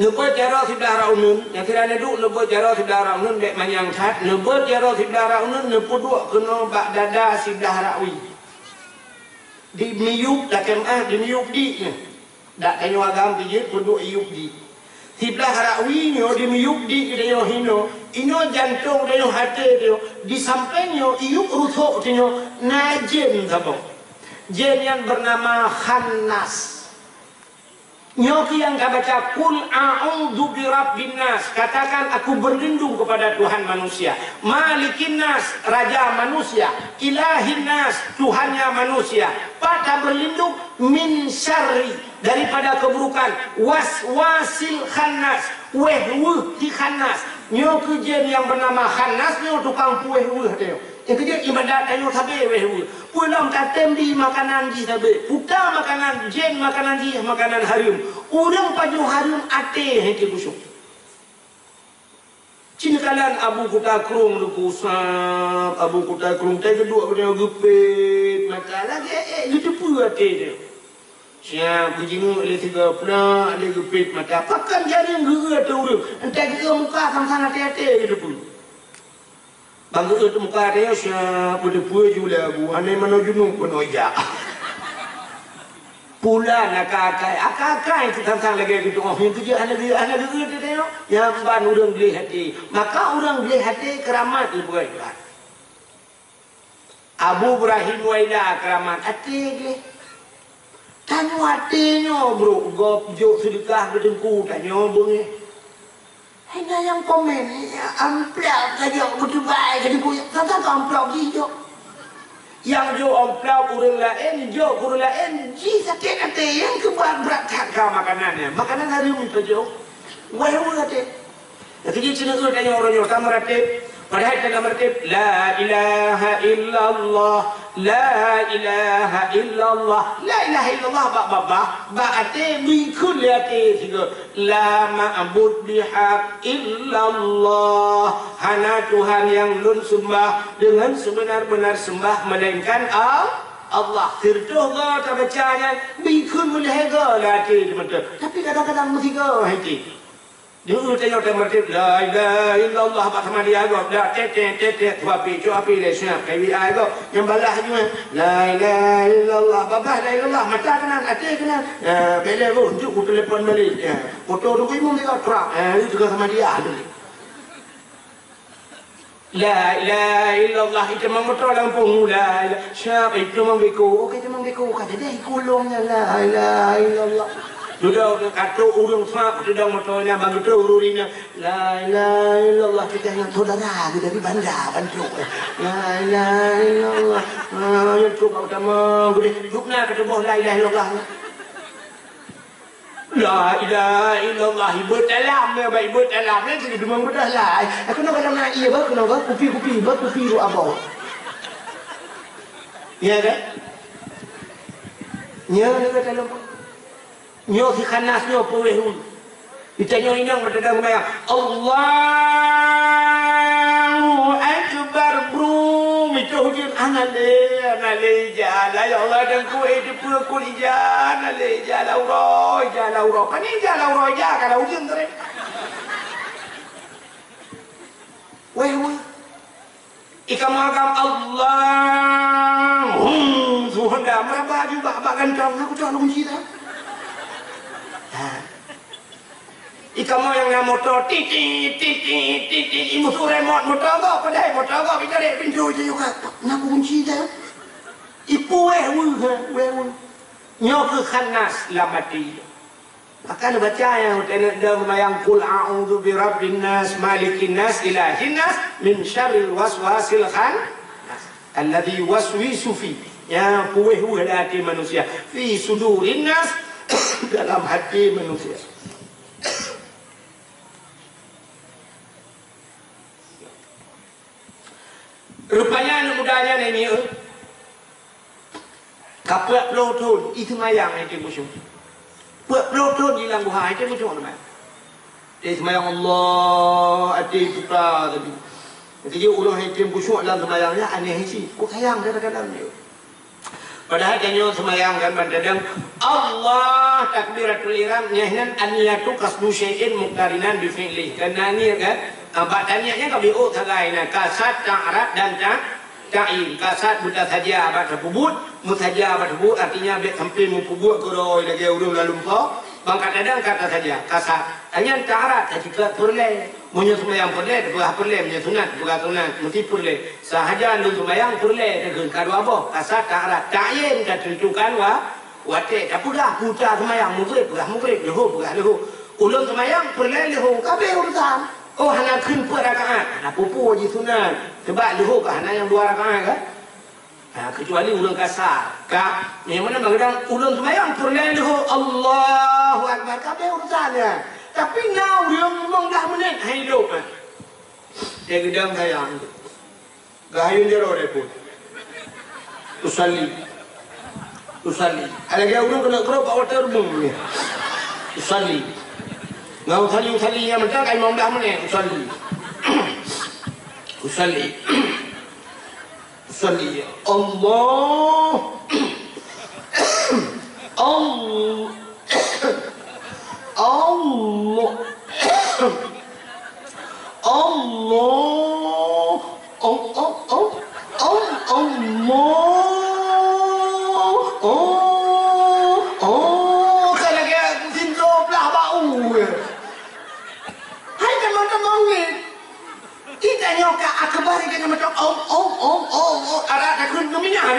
Neubeuet jaroe siblah rak uneuen, nyang sira neuduek neubeuet jaroe siblah rak uneuen bèk manyang that, neubeuet jaroe siblah rak uneuen neupeuduek keunoe bak dada siblah rak wie. Di miyueb, lakèe meu'ah, di miyueb di nyoe. Dak tanyoe agam jijeuet peuduek iyueb di. Siblah rak wie nyoe di miyueb di geutanyoe hinoe, inoe jantong tanyoe, até tanyoe, di sampéng nyoe iyueb rusok tanyoe na jén saboh. Jén nyan beunama Khannas. Nyoe keuh nyang ka baca, "Qul a'udzu birabbin nas." Katakan, "Aku berlindung kepada Tuhan manusia. Malikin nas, raja manusia. Ilahin nas, Tuhannya manusia." Pat taberlindung? "Min syarri," daripada keburukan, "waswasil khannas," wèh weueh si khannas. Nyoe keuh jén nyang beunama Khannas, nyoe tukang puwèh weueh teuh. Nyang keuh jén ibadat tanyoe sabé wèh weueh. Peue lom tatem di makanan jih sabé. Puta makanan jén, makanan jih makanan hareuem. Ureueng pajoh hareuem até han item khusyuk. Ci neukalon Abu Kuta Krueng, Teungku Ustaz, Abu Kuta Krueng, tai geuduek geutanyoe geupet. Lagèe ék geuteupeue até teuh. Siap geujingeuk lé sigoe, peunak lé geupét mata. Pakon jareung geu-eu ateueh ureueng, entah geu-eu muka sang-sang até-até geuteupeue. Bang geu-eu ateueh muka até nyoe siap beuteupeue ju lé abu, hana manoe junub peunoh ijak. Pulan aka-akai, aka-akai teuh sang-sang lagèe geutu'oh, nyang keujeuet hana geu-, hana geu-eu ateueh nyoe. Nyan ban ureueng gleh até. Maka ureueng gleh até keuramat geupeugah iban. Abu Ibrahim Waila keuramat até gleh. Tanyoe até nyoe brok gob jok seudeukah keu teungku tanyoe beungéh. Hai na nyang komen, amplop ka jok beuteubai keu teungku, ka, ka, ka amplop jih jok. Nyang jok amplop ureueng laén, jok keu ureueng laén, jih sakét até, nyang keu brat-brat that ka makanan nyan. Makanan hareuem pajok. Wéh-wéh até. Lagèe jih sineuk tanyoe uroe nyoe tameuratéb, padahai tameuratéb, "La ilaha illallah, la ilaha illallah, la ilaha illallah," bak babah, bak até, bri kheun lé até sigoe, "La ma'bud bihaq illallah," hana Tuhan nyang lôn seumbah deungon seubeuna-beuna seumbah meulainkan Al-, Allah. Sireutôh goe tabaca nyan, bri kheun meulhèe goe lé até teuh mantong. Tapi kadang-kadang meusigoe hai até. Di ureueng tanyoe tameuratéb, "La ilaha illallah," bak samadiyah gob, dak, tet, tet, tet, tet, tu api, tu api, lé siap, kai wi ai gob. Nyang balah nyoe, "La ilaha illallah," babah la ilaha illallah, mata keunan, até keunan. Ya, bèk lé, oh, jeuet ku telepon balik. Ya, foto tu imum dia, trak. Ya, itu ka samadiyah tu. La ilaha illallah, itamong moto lam punggong, la ilaha, siap itamong beko, oke, itamong beko, ka jadi ikulong nyan, la ilaha illallah. Dudoe ka trok ureueng sab, dudoe moto nyan, bang trok ureueng nyan, la ilaha illallah, kita nyan saudara, kita dari Banda, Bandung. La ilaha illallah. Ah, nyan trok ka utamong, gede, dukna ka tuboh la ilaha illallah. La ilaha illallah, ibeuet dalam, ya, bak ibeuet dalam, ya, jadi dumang beudôh lai. Aku nak dalam na ié, bak, keunoe, bak, kupi-kupi, bak, kupi ru abang. Ya, kan? Nya, ni kata lom. Nyoe si Khanas nyoe peuwéh hu. Kita nyoe inong mata dalam bayang. Allahu Akbar, bro. Mitoh hujeuen, hana lé, hana lé ija. La ya Allah, dan ku, eh, di pura kul ija, hana lé ija, la uroe, ija, la uroe. Pane ija, la uroe, ija, kalau hujeuen tu, eh. Weh, weh. Ika magam Allah. Hum, suhunda, meraba juga bak gantong. Aku tak kunci dah. Ha. Ika mau nyang na moto, titit, titit, titit, imusu remot moto go, padahai moto go, bicara pintu je juga. Nak kunci dah. Ipu weh, weh, weh, weh. Nyoe keuh Khannas lam até. Maka neubaca nyang teuneuk dong seumayang, "Qul a'udzu birabbin nas, malikin nas, ilahin nas, min syarril waswasil khannas, alladzi yuwaswisu fi," nyang puwéh-wéh lam até manusia, "fi sudurin nas," dalam até manusia. Rupanya aneuk muda nyan ini, eh, ka peuet ploh thon, i seumayang até khusyuk. Peuet ploh thon di lam guha, até khusyuk teuma. Até seumayang Allah, até suka tadi. Jadi ureueng até khusyuk lam seumayang nyan aneh hisi. Kok sayang kadang-kadang dia. Padahai tanyoe seumayang kan ban tadong Allah takbiratul ihram, nyan an-niyatu qasdu syai'in muqtarinan bi fi'lih. Karena niat kan, ah, bak taniat nyan ka biôh sagai na kasad, ta'rad dan ta-, ta'yin. Kasad buta saja bak tapeubuet, musaja bak tapeubuet, artinya bèk sampai mupeubuet keurôi lagèe ureueng lam lumpoe. Bang kadang-kadang kata saja, kasad. Nyan ta'rad, ka jeuet peureulèe. Meunyoe seumayang peureulèe, teupeugah peureulèe, meunyoe sunat, teupeugah sunat, meusti peureulèe. Sahaja lôn seumayang peureulèe, takheun ka dua boh, kasad, ta'rad, ta'yin, tatentukan wa-, watèe, tapeugah peue ta seumayang, Maghrib, peugah Maghrib, Zuhur, peugah Zuhur. Ulôn seumayang peureulèe Zuhur, ka abéh urusan. Oh, hana kheun peuet rakaat, hana peue-peue jih sunat. Sabab Zuhur ka hana nyang dua rakaat, kan? Ha, keucuali ureueng kasar. Ka, nyang mana bak geudang ulôn seumayang peureulèe Zuhur, Allahu Akbar, ka abéh urusan nyan. Tapi na ureueng limong blah menit, hai lhôk, ha. Dia geudang sayang. Geuhayun jaroe deh pun. Usalli. Usalli. Ada lagèe ureueng keuneuk krop bak watèe reubung ni. Usalli. Ngon usalli, usalli nyang mantong ka limong blah menit. Usalli. Usalli. Usalli. Allah.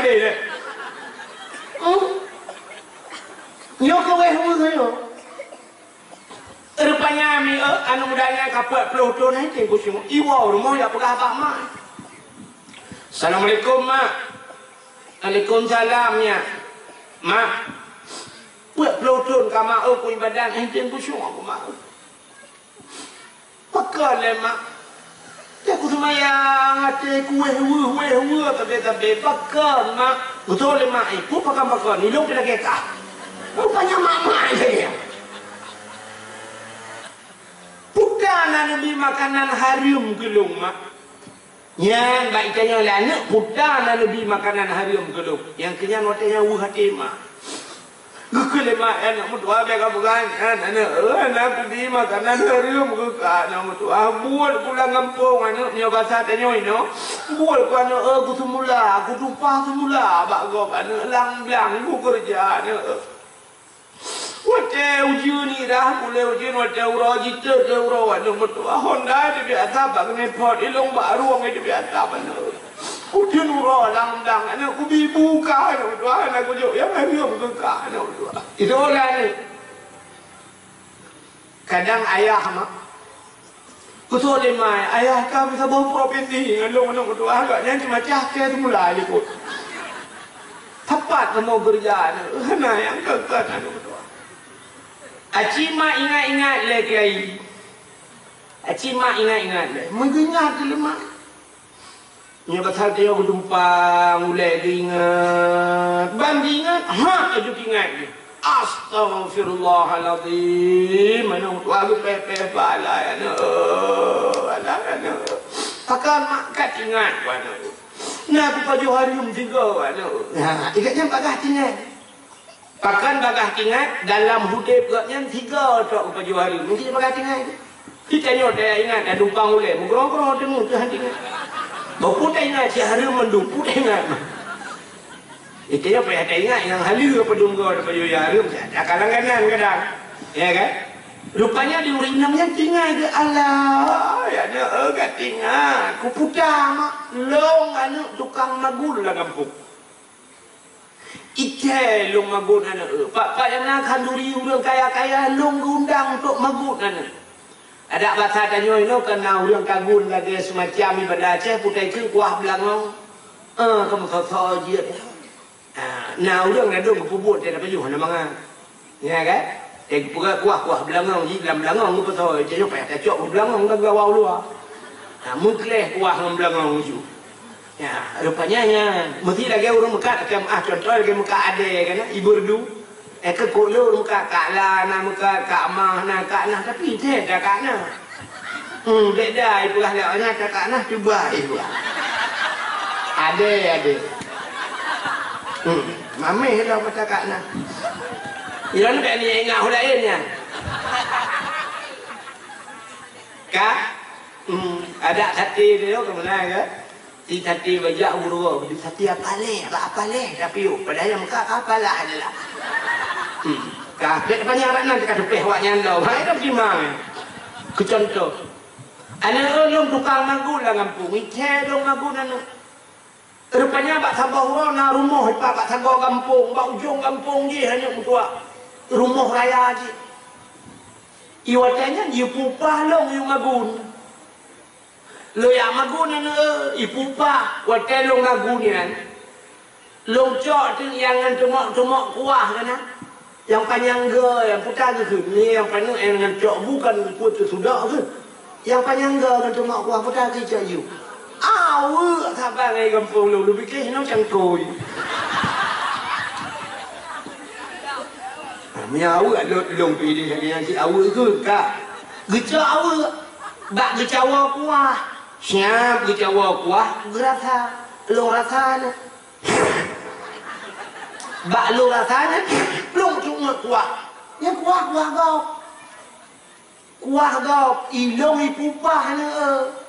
Eh, eh. Hmm? Nyoe keu wéh weueh nyoe. Rupanya mi, eh, aneuk muda nyan ka peuet ploh thon, eh, teuh kusyueng. Iwoe rumoh ya peugah bak mak. "Assalamualaikum, Mak." "Waalaikumsalam, ya." "Mak, peuet ploh thon ka mak, eh, ku ibadat, eh, teuh kusyueng aku, Mak." "Pakon lé, Mak?" "Teuh kuseumayang, até ku wéh weueh, wéh weueh, tabe-tabe. Pakon, Mak?" "Beutôi lé, Mak, eh, peue pakon-pakon, ilong pih lagèe kah." Rupanya mak-mak saja. Peue na neubi makanan hareuem keu lôn, Mak? Nyan bak itanyong lé aneuk, peue na neubi makanan hareuem keu lôn. Nyang keu nyan watèe nyan weueh até mak. Geukheun lé mak, "Aneuk meutuah, bèk kapeugah nyan, aneuk. Eh, na kubi makanan hareuem keu kah, aneuk meutuah. Buet ku lam gampông, aneuk, nyoe basa tanyoe inoe. Buet ku, aneuk, eh, ku seumula, ku tumpah seumula bak gob, aneuk, lam blang ku keureuja, aneuk." Watèe ujeuen irah, bulèe ujeuen, watèe uroe jiteuet lé uroe, aneuk meutuah, honda teubiet asab bak keuneuk phot, ilong bak rueng teubiet asab, aneuk. Ujeuen uroe lam blang, aneuk, kubi bu kah, aneuk meutuah, hana kujok nyang hareuem keu kah, aneuk meutuah. Itu orang ni. Kadang ayah, Mak, peutôi lé, Mak, ayah ka meusaboh provinsi ngon lôn, aneuk meutuah, agaknyan cuma cah kèe seumula likot. Sapat kamoe keureuja, aneuk, hana nyang keu-keu, aneuk meutuah. Aci mak ingat-ingat lé, Kiai. Aci mak ingat-ingat lé. Meugeuingat lé mak. Nyoe pasal tanyoe geudumpang, ulèe geuingat. Ban geuingat, ha, laju geuingat lé. Astaghfirullahalazim. Aneuk meutuah geupèh-pèh bak, alah aneuk, alah aneuk. Pakon mak ka teuingat ku aneuk. Na kupajoh hareuem sigoe aneuk. Ha, ingat nyan bagaih teuingat. Pakon bagaih teuingat, dalam udép gobnyan sigoe tok geupajoh hareuem. Mungken bagaih teuingat. Kita nyoe teuingat, tadumpang ulèe, meugroe-groe teungeut teuh teuingat. Boh peue teuingat, si hareuem mandum peue teuingat. Kita nyoe payah teuingat nyang haleue padum goe tapajoh hareuem, dak ka langganan kadang. Ya kan? Rupanya di ureueng inong nyan teuingat geuh, "Alah, ya nyoe ka teuingat, kuputa mak, lôn aneuk tukang magun lam gampông." Ithèe lôn magun aneuk, eh. Pat-pat nyang na khanduri ureueng kaya-kaya lôn geuundang untuk magun aneuk. Adak basa tanyoe inoe kan na ureueng kagun lagèe seumacam ibadat Aceh, putai keu kuah beulangong. Eh, keu meusoe-soe jeuet. Ah, na ureueng ladôm geupeubuet teuh tapajoh hana mangat. Ya kan? Eh, geupeugah kuah, kuah beulangong, jih lam beulangong geupeusoe, tanyoe payah tacok beulangong ka geugawa u luwa. Ha, meukleh kuah ngon beulangong ju. Ya, rupanya nyan. Meusti lagèe ureueng meukat, lagèe, ah, contoh lagèe meukat adèe kan, ibu redu. Eh, keu kok lôn meukat, Kak La na meukat, Kak Mah na, Kak Nah, tapi ithèe dak Kak Nah. Hmm, beda, ipeugah lé awak nyan, Kak Nah, cuba ipeugah. Adèe, adèe. Hmm, mamèh lom mata Kak Nah. Ilôn bèk ni ingat ureueng laén nyan. Ka? Hmm, adak saté tu, ka meunan ka? Si saté bajak uroe, di saté apaleh, bak apaleh, tapi, oh, padahai nyang meukat ka apalah adalah. Hmm, ka, bèk panyang rat nyan teuka teupèh awak nyan lom. Hai, dah terima. Keu contoh, aneuk lôn tukang magun lam gampông, ithèe lôn magun aneuk. Rupanya bak saboh uroe na rumoh ipat bak sagoe gampông, bak ujong gampông jih aneuk meutuah. Rumoh raya jih. I watèe nyan jipupah lôn yue magun. Lôn jak magun aneuk, ipupah watèe lôn magun nyan. Lôn cok teuk nyang ngon teumok-teumok kuah keunan. Nyang panyang goe, nyang puta geukheun, nyang paneuk nyang ngon cok bu kan peue teusudok kheueh. Nyang panyang goe ngon teumok kuah puta geukheun cok yue. Aweuek saban ngon gampông lôn, lôn piké hinoe cangkôi. Meunyo aweuek lôn, lôn pih di nyan cit aweuek kheueh ka. Geucok aweuek bak geucawoe kuah. Siap geucawoe kuah, geurasa. Lôn rasa na. Bak lôn rasa nyan, plong cungeut kuah. Nyan kuah, kuah gob. Kuah gob, ilong ipupah aneuk.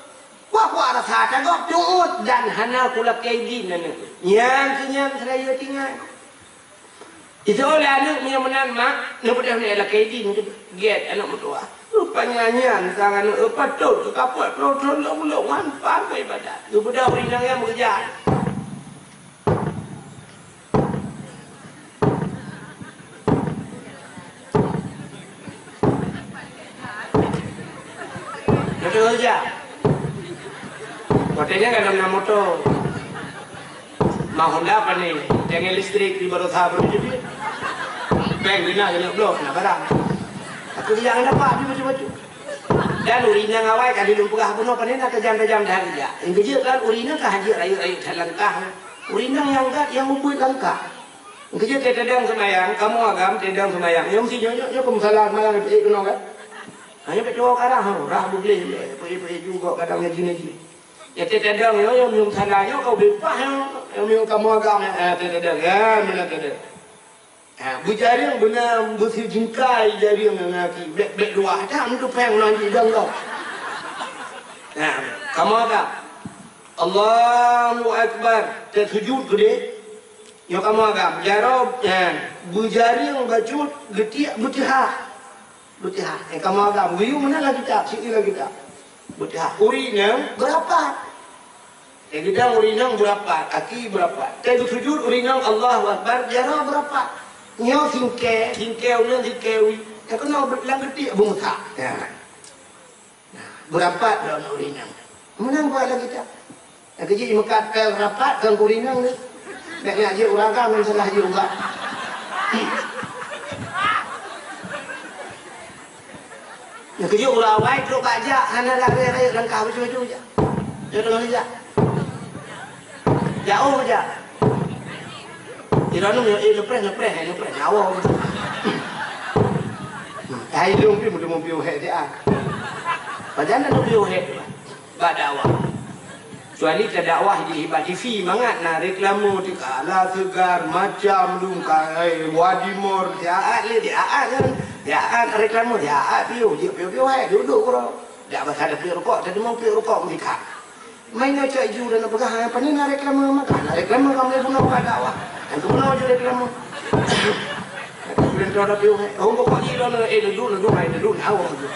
Kuah-kuah rasa ata gob cungeut dan hana kulakèe idin aneuk. Nyan keu nyan seraya tinggai. Isoe lé aneuk meunyoe meunan mak, neubeudôh lé lakèe idin gèt aneuk meutuah. Rupanya nyan sang aneuk, eh, patôt keu kapot, plôh thôn lôn-lôn ngon pan keu ibadat. Geubeudôh ureueng inong nyan meukeujah. Kerja. Watèe nyan kadang na moto. Ma Honda pane, dengan listrik di baroesa baru jadi. Pèng gina kena blok, na barang. Aku yang dapat di macam-macam. Dan ureueng inong awai ka lheueh lôn peugah bunoe pane na tajam-tajam dah kerja. Yang kerja kan ureueng inong ka hajat rayeuk-rayeuk that langkah. Ureueng inong nyang gat nyang ubit langkah. Keujeuet teudeung seumayang, kamoe agam teudeung seumayang. Nyoe meusi nyoe, nyoe, nyoe keumeusala seumayang, eh, keunoe kan? Hanya peuet dua karah, rah bugleh, peuet-peuet juga kadang ngaji-ngaji. Ya teudeung nyoe, nyoe meunyoe sala nyoe, kau beupaih nyoe, nyoe meunyoe kamoe agam, eh, teudeung, ya, meunan teudeung. Ha, beujareung beuna beusijingkai jareung ngon gaki, bèk-bèk luwah, dak meutupèng ngon jidong kau. Ha, kamoe agam. Allahu Akbar, teusujud keudeh. Nyoe kamoe agam, jaroe, eh, beujareung bacut geutiek beuteuha. Beuteuha. Eh, kamoe agam, geuyue meunan lam kitab, siat lam kitab. Beuteuha. Ureueng inong beurapat. Eh, geudong ureueng inong beurapat, aki beurapat. Teuh geusujud ureueng inong Allahu Akbar, jaroe beurapat. Nyoe singkè, singkè uneun, singkè wie. Nyang keunoe lam geutiek beumeusak. Ya. Nah, beurapat droeneuh ureueng inong. Meunan buet lagèe gata. Nyang keujeuet meukat pèl rapat kon ureueng inong nyoe. Bèk nyak jeuet ureueng agam nyang salah jeuet ubat. Nyang keujeuet ureueng awai trok bak jak hana lagèe rayeuk langkah baju-baju jak. Jeuet deungon jak. Jaoh jak. Ira nyoe, eh, neupreh, neupreh, eh, neupreh, nyawa. Hai lôn pih meuteumeung piôh hék dia. Pajan na piôh hék bak dakwah. Kecuali ka dakwah di, bak T V mangat na reklame teuka, La Segar, macam lom ka, eh, Wadimor, siat lé, siat kan. Siat reklame, siat piôh, jeuet piôh-piôh hék, duek-duek keudroe. Dak basa ada piôh rukok, tadi mau piôh rukok meulikat. Main nyoe cok ju dan peugah, "Hai, pane na reklame maka?" Na reklame kamoe bunoe ka dakwah. Dan tu bunoe ju reklame. Bulan tu ada piôh, eh. Oh, pokok ni, eh, duduk, duduk, main duduk, awak tu.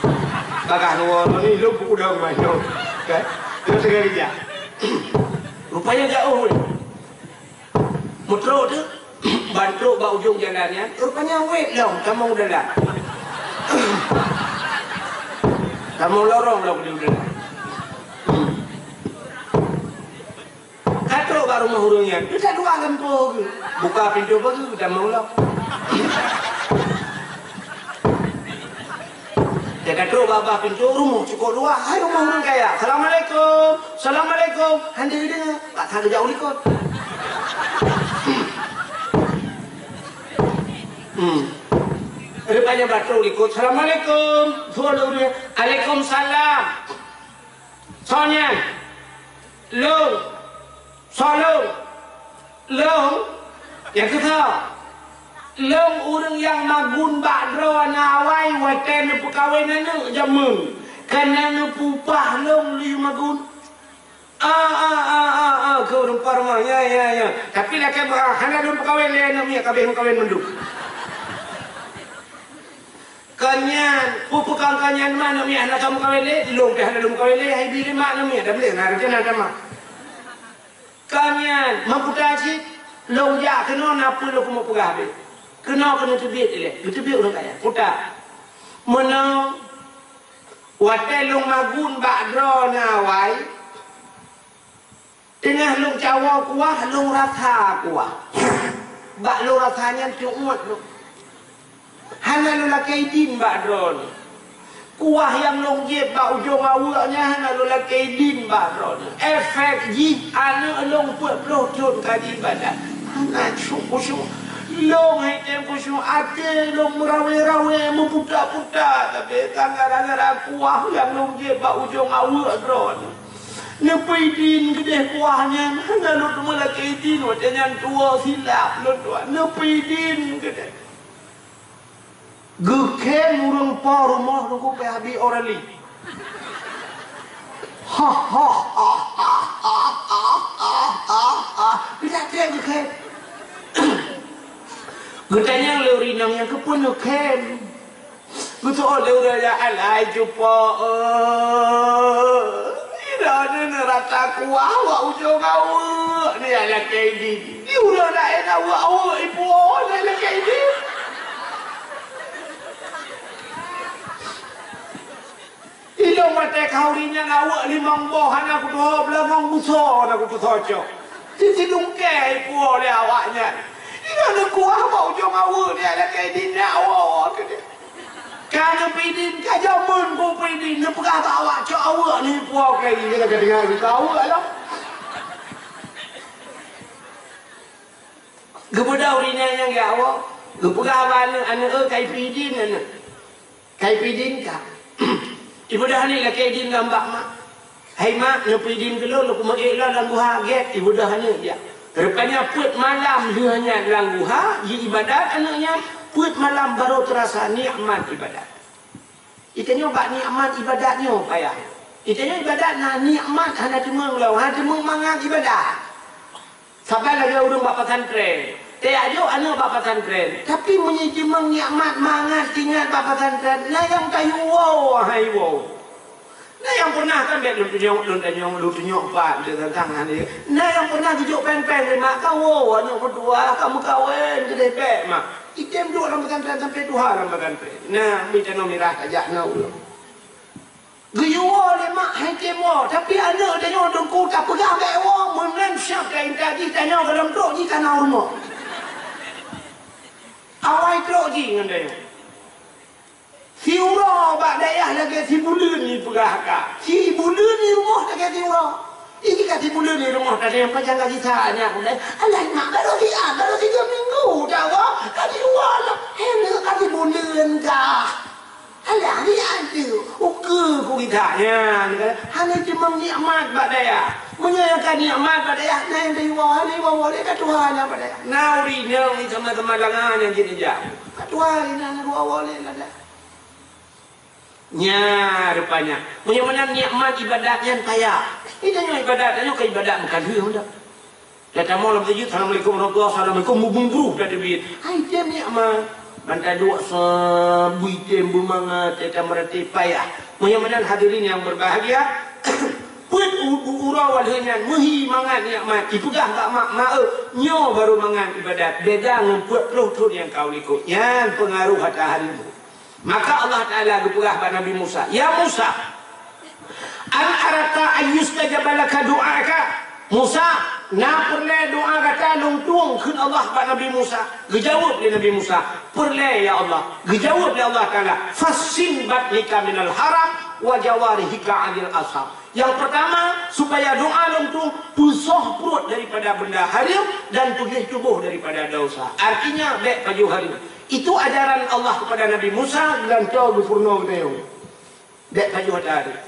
Bagah dua orang ni, lu pun udah main tu. Kan? Terus sekali dia. Rupanya jauh ni. Meutrok tu, ban trok bak ujong jalan nyan, rupanya wet lom tamong dalam. Tamong lorong lom di dalam. Ka trok bak rumoh ureueng nyan, teuka dua lampôh geuh. Buka pintoe bagi tamong lom. Teuka trok bak pintoe rumoh cukôp luwah, hai rumoh ureueng kaya. "Assalamualaikum, assalamualaikum." Hana jideungoe, paksa geujak u likot. Hmm. Rupanya batrok u likot, "Assalamualaikum." Suara ureueng, "Alaikumsalam." Soe nyan? Lôn. Soe lôn? Lôn? Nyang keu soe? Lôn ureueng nyang magun bak droeneuh awai watèe neupeukawen aneuk jameun. Kana neupeupah lôn lé magun. Ah, ah, ah, ah, ah, keu ureueng parumahan. Ya, ya, ya. Tapi lakèe beuah, hana lôn peukawen lé aneuk miet, ka abéh meukawen mandum. Kon nyan, peue-peue kon nyan, ma aneuk miet hana ka meukawen lé, lôn pih hana lôn meukawen lé, hai bi lé ma aneuk miet, dah boleh na rencana dah ma. Kon nyan, meuputa cit, lôn jak keunoe na peue lôn keumeung peugah bèk. Keunoe keuneuk teubiet ilèe, geuteubiet ureueng kaya. Puta. Meunoe, watèe lôn magun bak droeneuh awai, teungoh lôn cawoe kuah, lôn rasa kuah. Bak lôn rasa nyan teuuet lôn. Hana lôn lakèe idin bak droeneuh. Kuah nyang lôn jieb bak ujong aweuek nyan hana lôn lakèe idin bak droeneuh. Efek jih aneuk lôn peuet ploh thon ka jiibadat. Hana khusyuk. Lôn hai tem khusyuk, até lôn meurawe-rawe, meuputa-puta, tapi gara-gara kuah nyang lôn jieb bak ujong aweuek droeneuh. Neupeuidin keudeh kuah nyan, hana lôn teuma lakèe idin, watèe nyan tuwoe silap lôn tuan. Neupeuidin keudeh. Geukhém ureueng po rumoh Teungku P H B Orali. Ha, ha, ha. Geudak trép geukhém. Geutanyong lé ureueng inong nyan, "Keupeue neukhém?" Beutôi lé ureueng nyan, "Alai cupo, eh. Droeneuh neurasa kuah bak ujong aweuek, neulakèe idin. Di ureueng laén aweuek-aweuek ipuwoe, neulakèe idin." Ilôn watèe Ureueng nyan aweuek limong boh hana kutuho beulangong, busoe hana kutusoe cok. Sisi lungkée ipuwoe lé awaknyan. Inoe neukuah bak ujong aweuek nyan lakée dinak woe keudeh. Ka neupidim, ka jameun kupidim, neupeugah bak awak cok aweuek neupuwoe keu ie, ka deungoe keu aweuek lom. Geubeudôh ureueng nyan nyang geuwoe, geupeugah bak aneuk, "Aneuk, eu, ka ipidim aneuk." Ka ipidim ka. Ibeudôh aneuk lakée idin lam bak mak. "Hai mak, neupidim keu lôn, lôn keumeung ék lôn lam guha." Gét, ibeudôh aneuk jak. Rupanya peuet malam lheueh nyan lam guha, jiibadat aneuk nyan, peuet malam barô teurasa nikmat ibadat. Itanyoe bak nikmat ibadat nyoe payah. Itanyoe ibadat na nikmat hana teumeung lom, hana teumeung mangat ibadat. Saban lagée ureueng bak pesantren. Tajak jok aneuk bak pesantren. Tapi meunyoe jimeung nikmat mangat ingat bak pesantren, na nyang tayue woe, hai woe. Na nyang pernah kan bèk lôn tunyok, lôn tanyong, lôn tunyok pat, lôn tantang hana. Na nyang pernah geujok péng-péng lé mak, "Ka woe aneuk meutuah, ka meukawen, keudeh bèk mak." Item duek lam pesantren sampai tuha lam pesantren. Na, mita nyoe mirah tajak na ulôn. Geuyue woe lé mak hai tem woe, tapi aneuk tanyoe teungku tapeugah bèk woe, meunan siap taintat jih tanyoe gohlom trok jih ka na u rumoh. Awai trok jih ngon tanyoe. Siuroe bak dayah lagèe sibuleuen jipeugah ka. Sibuleuen di rumoh lagèe siuroe. Ini ka sibuleuen di rumoh tadi nyang pajan ka sisa nyan. Alah mak, baru siat, baru tiga minggu dah woe, ka siuroe lah. Hai, ka sibuleuen kah? Alah, ni ada ukeue ku gita nyan, kan? Hana cuma nikmat bak dayah. Meunyoe nyang ka nikmat bak dayah, na nyang tayue woe, hana iwoe lé ka tuha nyan bak dayah. Na ureueng inong ni sama-sama langa nyang jeuet ijak. Ka tuha nyan na iwoe lé lada. Nya rupanya. Meunyoe meunan nikmat ibadat nyan payah. Ini nyoe ibadat, nyoe ka ibadat meukalheueh dah. Tatamong lam masjid, "Assalamualaikum warahmatullahi wabarakatuh." Assalamualaikum, bubung bruh dah teubiet. Hai, dia nikmat. Ban taduek sabui tem beumangat, teuka meurati payah. Meunyoe meunan hadirin yang berbahagia, peuet u-, u-, uroe walheueh nyan meuhi mangat nikmat. Ipeugah bak mak, "Mak, eu, nyoe baru mangat ibadat. Beda ngon peuet ploh thon nyang ka u likot." Nyan peungaroh ata hari nyoe. Maka Allah Taala geupeugah bak Nabi Musa, "Ya Musa, an aradta an yustajaba laka du'aka?" Musa, na peureulèe doa gata lôn tueng kheun Allah bak Nabi Musa. Geujaweueb lé Nabi Musa, "Peureulèe, ya Allah." Geujaweueb lé Allah Taala, "Fassin batnika minal haram wa jawarihika anil asab." Nyang peurtama, supaya doa lôn tueng peusoh pruet daripada benda hareuem dan peugléh tuboh daripada desya. Artinya, bèk pajoh hareuem. Itu ajaran Allah kepada Nabi Musa dan to geupeurunoe geutanyoe. Bèk pajoh ata hareuem.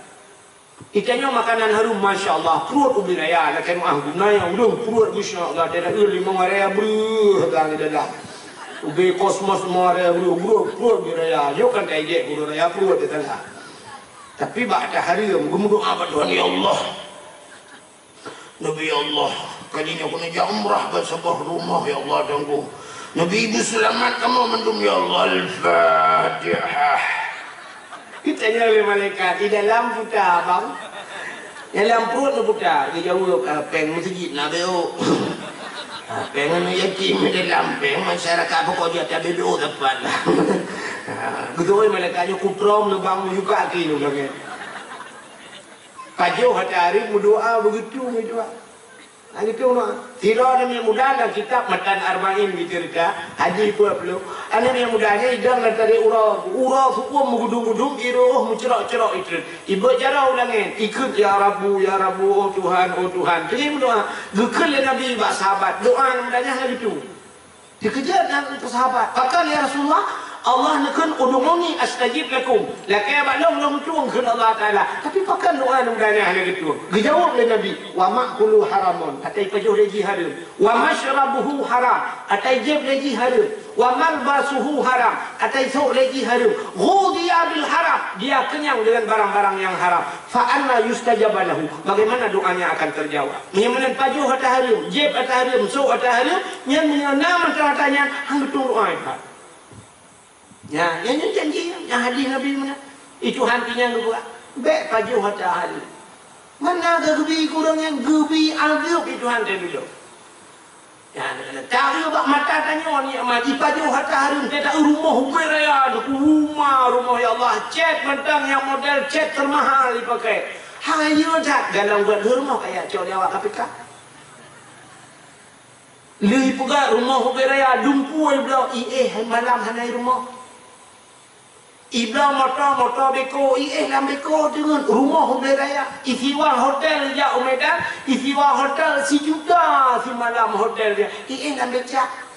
Geutanyoe makanan hareuem, masya Allah, pruet ubé raya, lakèe meu'ah guna nyang ulôn pruet, masya Allah, dan limong raya breuh ka di dalam. Ubé kosmos limong raya breuh, breuh, pruet ubé raya. Nyoe kan ka ijek guru raya pruet di tangga. Tapi bak ata hareuem, geumeudoa bak Tuhan, "Ya Allah, Nabi, ya Allah, ka jinoe keuneuk jak umrah ban saboh rumoh, ya Allah, Tuhanku. Nabi, beuseulamat kamoe mandum, ya Allah." Al-Fatihah. Geutanyoe lé malaikat, di dalam puta, bang. Dalam pruet neuputa, geujaweueb, "Ah, péng meuseujid na beu." Ah, péng aneuk yatim di dalam, péng masyarakat pokok jih ata beu teumpat lah. Ah, geutôi malaikat nyoe kutrom lubang meujuka aki lubang nyan. Pajoh ata hareuem meudoa begitu meudoa. Nah, gitu, nah. Sidroe aneuk muda lam kitab Matan Arba'in geuceurita, hadis dua puluh. Aneuk muda nyan idong lam tari uroe, uroe su'um meugudum-gudum, iroh meucrok-crok itrön. Ibeuet jaroe u langèt, ikheun, "Ya Rabbu, ya Rabbu, oh Tuhan, oh Tuhan." Teungoh meudoa, geukheun lé Nabi bak sahabat, doa aneuk muda nyan hana gitu. Dikeujot dan peusahabat, "Pakon, ya Rasulullah?" "Allah neukheun, 'Ud'uni astajib lakum.' Lakèe bak lôn, lôn tueng," kheun Allah Taala. Tapi pakon doa aneuk muda nyan hana geutueng? Geujaweueb lé Nabi, "Wa ma'kuluhu haramun," ata ipajoh lé jih hareuem. "Wa mashrabuhu haram," ata ijieb lé jih hareuem. "Wa malbasuhu haram," ata isôk lé jih hareuem. "Ghudhiya bil haram," dia kenyang dengan barang-barang yang haram. "Fa anna yustajabu lahu?" Bagaimana doanya akan terjawab? Meunyoe meunan pajoh ata hareuem, jieb ata hareuem, sôk ata hareuem, nyan meunyoe na mantong ata nyan, han geutueng doa ipat. Nyan, nyan, nyan janji, nyan hadis Nabi meunan. Di Tuhan pih nyan geupeugah, "Bèk pajoh ata hareuem." Mana geubri ureueng nyan geubri azeueb di Tuhan teuh dudoe. Nyan, taeu bak mata Tanyoe nikmat, ipajoh hareuta hareuem, teuka rumoh ubé raya, teuma rumoh, ya Allah, cat mantong nyang model cat teumahal ipakai. Hayeue that galak buet lheueh rumoh kaya cok di awak K P K. Lheueh ipeugah rumoh ubé raya, dumpeue ibloe, iéh malam hana i rumoh. Ibloe moto, moto beko, iéh lam beko deungon rumoh ubé raya. Isiwa hotel jak u Medan, isiwa hotel sijuta simalam hotel dia. Iéh lam becak.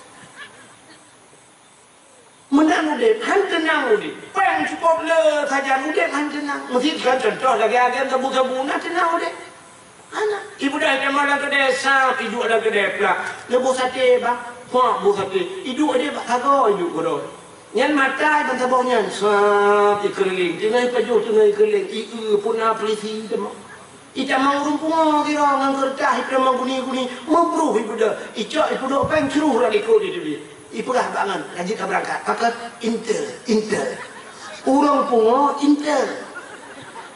Meunan udeb, han teunang udeb. Péng cukôp le sajan udeb han teunang. Meusi kan contoh lagée agen sabu-sabu na teunang udeb. Hana. Ibudah itamong lam keudè sab, iduek lam keudè plak. Neuboh saté, bang. Kuak boh saté. Iduek deh bak sagoe iduek keudroe. Nyan mata ban saboh nyan, sab ikeureuling. Teungoh ipajoh, teungoh ikeureuling. Ieu pun na peulisi itamong. Itamong ureuëng pungo sidroe ngon keureutah itamong guni-guni. Meubruh ibudah. Icok ipeuduek péng cruh rot likot di teubiet. Ipeugah bak ngon, ka jeuet ka beurangkat. Pakon? Intel, intel. Ureuëng pungo, intel.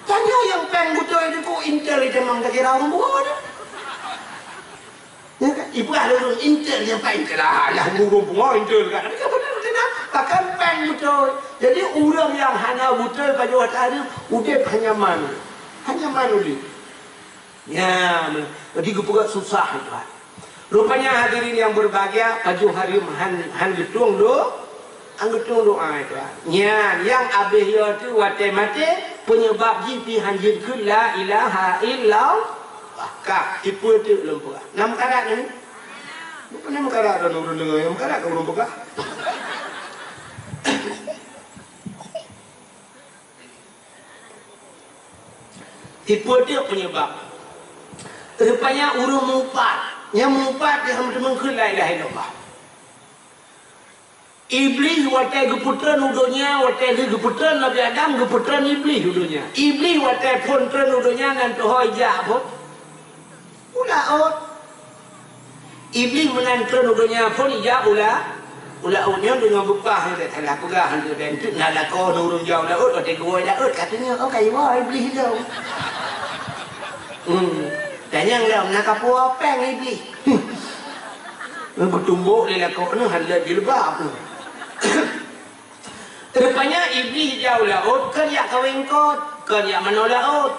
Tanyoe nyang péng beutôi teungku intel itamong takira ureuëng pungo nyoe. Ya kan? Ipeugah lé ureuëng intel nyang péng intel. Alah, ureuëng pungo intel kan. Tapi kan beutôi keunan. Pakon péng beutôi. Jadi ureuëng nyang hana beutôi pajoh hareuem udeb hana nyaman. Hana nyaman udeb. Ya, jadi geupeugah susah itu. Rupanya hadirin yang berbahagia, pajoh hareuem han, han geutueng do, han geutueng doa itu. Nyan, nyang abéh yo tu watée maté, penyebab jih pih han jeuet keu la ilaha illallah. Ka, ipeue teuk lom peugah. Nam karat ni? Bukan nam karat dan ureuëng deungoe, nam karat ka ureuëng peugah. Ipeue teuk penyebab? Rupanya ureuëng mupat. Nyang mupat dia meuteumé keu la ilaha illallah. Iblih watée geupeutreun u donya, watée lheueh geupeutreun Nabi Adam, geupeutreun Iblih u donya. Iblih watée phon treun u donya nan teuhôi jak phon. U laôt. Iblih meunan treun u donya phon ijak u la-, u laôt nyoe deungon beupah nyoe salah peugah nyoe dan teuk na lakoe ureuëng jak u laôt watée geuwoe laôt ka teungoh, oh, ka iwoe Iblih lom. Hmm. Tanyong lom na kapuwoe péng Iblih. Geutumbok lé lakoe nyoe hana jilbab. Rupanya Iblih ijak u laôt kon jak kawé eungkot, kon jak manoe laôt.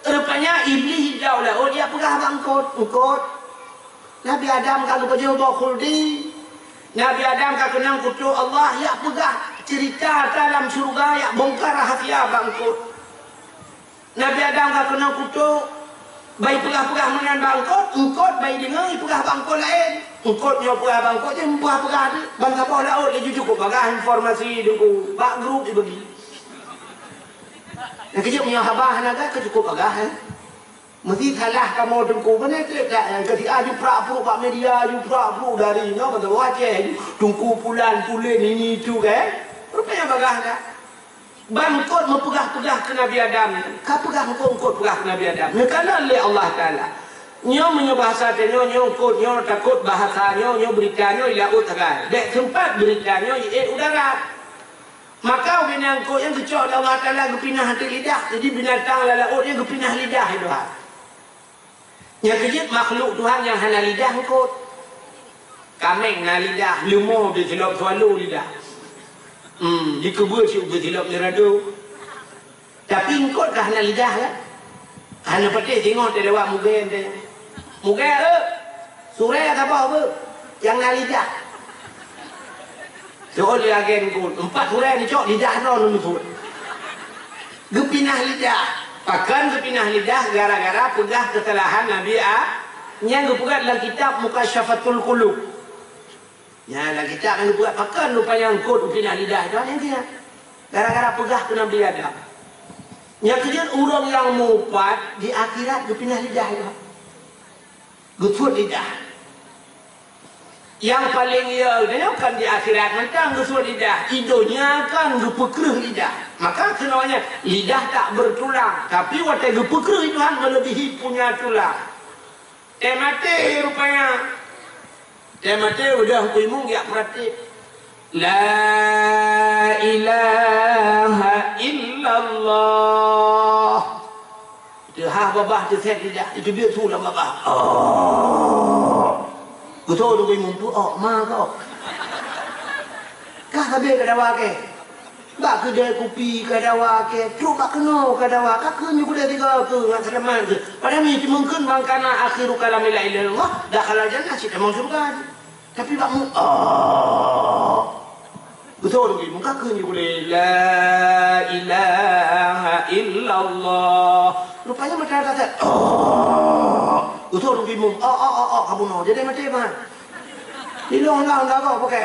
Rupanya Iblih ijak u laôt jak peugah bak eungkot, "Eungkot, Nabi Adam ka geupajoh boh khuldi. Nabi Adam ka keunong kutok Allah, jak peugah ceurita ata lam syeuruga, jak bongkar rahasia bak eungkot." Nabi Adam ka keunong kutok, bah ipeugah-peugah meunan bak eungkot, eungkot bah ideungoe ipeugah bak eungkot laén. Eungkot nyoe peugah bak eungkot, nyan peugah-peugah teuk. Ban saboh laôt laju cukôp bagah informasi teungku, bak grup ibagi. Nyang keujeuet meunyoe haba hana gét ka cukôp bagah, eh. Meusi salah kamoe teungku, beuna trép that, eh, keu si A jiprak-pruk bak media, jiprak-pruk dari nyoe, ban saboh Aceh, teungku pulan, pulen, ini itu, kan. Rupanya bagah that. Ban eungkot meupeugah-peugah keu Nabi Adam, ka peugah eungkot-eungkot peugah keu Nabi Adam. Neukalon lé Allah Taala. Nyoe meunyoe bahasa tanyoe, nyoe eungkot, nyoe takot bahasa nyoe, nyoe beurita nyoe i laôt sagai. Bék seumpat beurita nyoe iék u darat. Maka ubena eungkot nyan geucok lé Allah Taala geupinah ateueh lidah. Jadi binatang lam laôt nyan geupinah lidah i luwa. Nyang keujeuet makhluk Tuhan nyang hana lidah eungkot. Kaméng na lidah, leumo beusilop swallow lidah. Hmm, dikeubeuet cit beusilop nirado. Tapi eungkot ka hana lidah kan? Hana patéh singoh teulewat mugée nte. Mugée, eh! Surée saboh beuh, nyang na lidah. Soe lé agen eungkot, empat surée neucok lidah droe neumeusuet. Geupinah lidah. Pakon geupinah lidah? Gara-gara peugah keusalahan Nabi A, nyang geupeugah lam kitab Mukasyafatul Qulub. Nyan lam kitab nyang geupeugah pakon rupanya eungkot geupinah lidah, itu nyang keuh. Gara-gara peugah keu Nabi Adam. Nyang keujeuet ureuëng nyang mupat di akhirat geupinah lidah itu. Geusuet lidah. Nyang paleng ye, nyoe kan di akhirat mantong geusuet lidah. Di donya kan geupeukreueh lidah. Maka keunoe nyan, lidah tak bertulang. Tapi watée geupeukreueh Tuhan melebihi punya tulang. Teuh maté rupanya. Teuh maté udah kuimong jak peuratik. La ilaha illallah. Teuhah babah teuset lidah, itu dia su lam babah. Oh. Utoe ureueng imum tu, "Oh, ma kah?" Kah sabe ka dawa kèe. Bak keudè kupi ka dawa kèe, trok bak keunoe ka dawa, ka kheun ju kulè tiga keu ngon seulamat keu. Padahai mi teumeung kheun, "Man kana akhiru kalami la ilaha illallah, dakhalal jannah," cit tamong syeuruga. Tapi bak mu, oh. Beutôi lagi, muka kheun ju kulè, "La ilaha illallah." Rupanya mata rata, oh. Beutôi lagi mu, oh, oh, oh, oh, kamoe nyoe. Jadi maté, man. Di luar undang-undang kau pakai.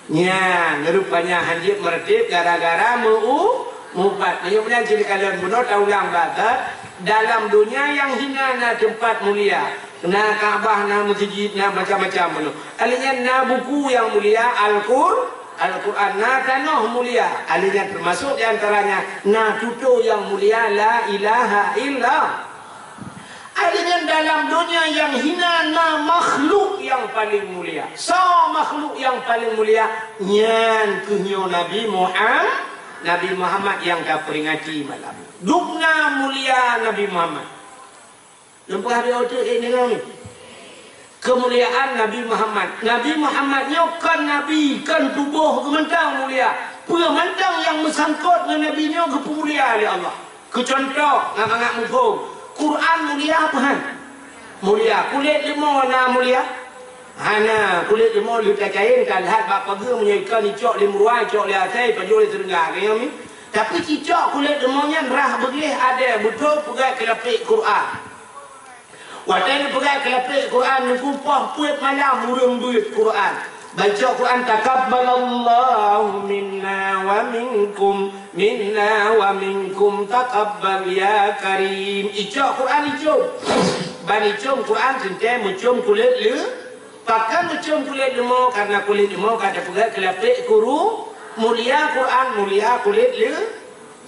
Nyan, rupanya hanjeuet meureutéb gara-gara meu-, mupat. Meunyoe nyan cit kalon bunoe taulang bak that, dalam donya nyang hina na teumpat mulia. Na Ka'bah, na meuseujid, na macam-macam bunoe. Alèh nyan na buku nyang mulia, Al-Qur-, Al-Qur'an, na tanoh mulia. Alèh nyan teumasok di antaranya na tutoe nyang mulia, la ilaha illa. Alèh nyan dalam donya nyang hina na makhluk nyang paleng mulia. Soe makhluk nyang paleng mulia? Nyan keuh nyoe Nabi Muham-, Nabi Muhammad nyang tapeuringati malam. Dubna mulia Nabi Muhammad. Lôn peugah lé oteuk, eh, deungoe ni. Keumuliaan Nabi Muhammad. Nabi Muhammad nyoe kon nabi, kon tuboh geuh mantong mulia. Peue mantong nyang meusangkot ngon nabi nyoe geupeumulia lé Allah. Keu cuntoh, ngon mangat muphom, Quran mulia apa han? Mulia. Kulét leumo na mulia? Hana. Kulét leumo lheueh tacayeng, talhat bak pageue, meunyoe ikon icok lé meuruwa, icok lé asèe, ipajoh lé seureungga, ka nyoe mi. Tapi cicok kulét leumo nyan rhah beugleh, adèe beutôi peugöt keu lapék Quran. Watèe neupeugöt keu lapék Quran, neukupoh peuet malam ureueng beuet Quran. Baca Quran, "Taqabbalallahu minna wa minkum, minna wa minkum taqabbal ya karim." Icok Quran icom. Ban icom Quran teuntèe meucom kulét leu-, pakon meucom kulét leumo, karena kulét leumo ka teupeugöt keu lapék kuru, mulia Quran, mulia kulét leu-,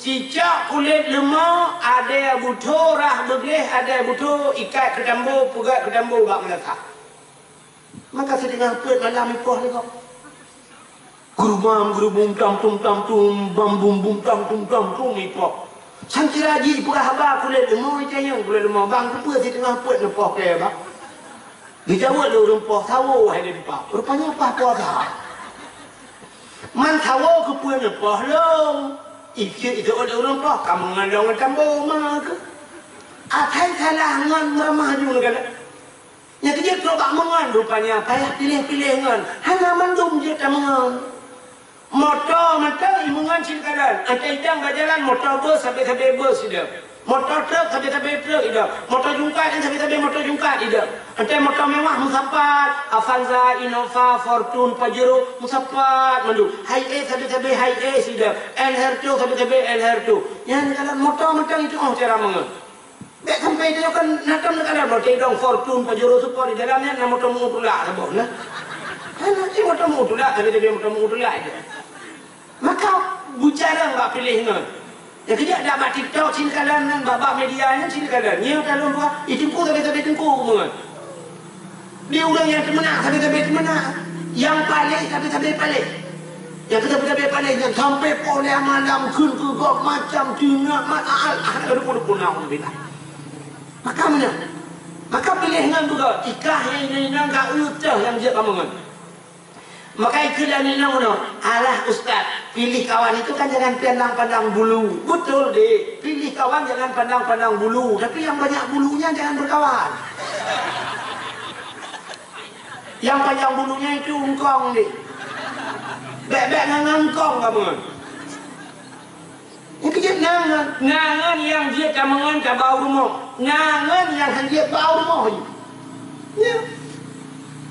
Cicok kulét leumo, adèe beutôi rhah beugleh, adèe beutôi ikat keu tambo, peugöt keu tambo bak meunasah. Maka siteungoh peuet malam ipoh lé gob. Geurumam, geurubum, tam tum, tam tum, bam bum bum, tam tum, tam tum, ipoh. Sangkira jipeugah haba kulét leumo, itanyong kulét leumo, "Bang, keupeue siteungoh peuet neupoh kèe, Bang?" Geujaweueb lé ureueng poh, "Sawo hai lé bak." Rupanya paih puasa. Man sawo keupeue neupoh lom? Ijeuet, ijeuet lé ureueng poh, ka meungon lôn ngon tambo ma keuh. Asai salah ngon meuramah ju neukalon. Nyang keujeuet trok bak meungon, rupanya payah piléh-piléh ngon. Hana mandum jeuet tameungon. Moto mantong imeungon cit neukalon. Asai idong bak jalan, moto bus sabe-sabe bus idong. Moto truk sabe-sabe truk idong. Moto jungkat sabe-sabe moto jungkat idong. Asai moto mewah meusapat, Avanza, Innova, Fortuner, Pajero meusapat mandum. Hiace sabe-sabe Hiace idong. L R tujuh sabe-sabe L R tujuh. Nyan neukalon moto mantong itu, oh, cara meungon. Bèk sampai tanyoe kan na tom neukalon moto idong Fortuner, Pajero, Sport, di dalam nyan na moto meu tulak saboh na. Hana cit moto meu tulak, sabe-sabe moto meu tulak idong. Maka bucarang bak piléh ngon. Nyang keujak dak bak TikTok cit neukalon nyan, bak, bak media nyan cit neukalon. Nyoe ka lôn buat, i teungku sabe-sabe teungku meungon. Di ureueng nyang teumeunak sabe-sabe teumeunak. Nyang paléh sabe-sabe paléh. Nyang keu sabe-sabe paléh nyan sampai poh lhèe malam kheun keu gob macam teungoh mat al-, ah, naudzubillah. Maka meunan. Maka piléh ngon beugöt, ikah nyang inong ka eu teuh nyang jeuet kamoe ngon. Maka ikheun lé aneuk inong keunoe, "Alah ustaz, pilih kawan itu kan jangan pandang-pandang bulu." Betul, Dek. Pilih kawan jangan pandang-pandang bulu, tapi yang banyak bulunya jangan berkawan. Yang panjang bulunya itu engkong, Dek. Bèk-bèk ngon engkong kamoe. Nyang keujeuet na ngon, na ngon nyang jeuet tameungon tabau rumoh. Na ngon nyang han jeuet bau rumoh jih. Ya.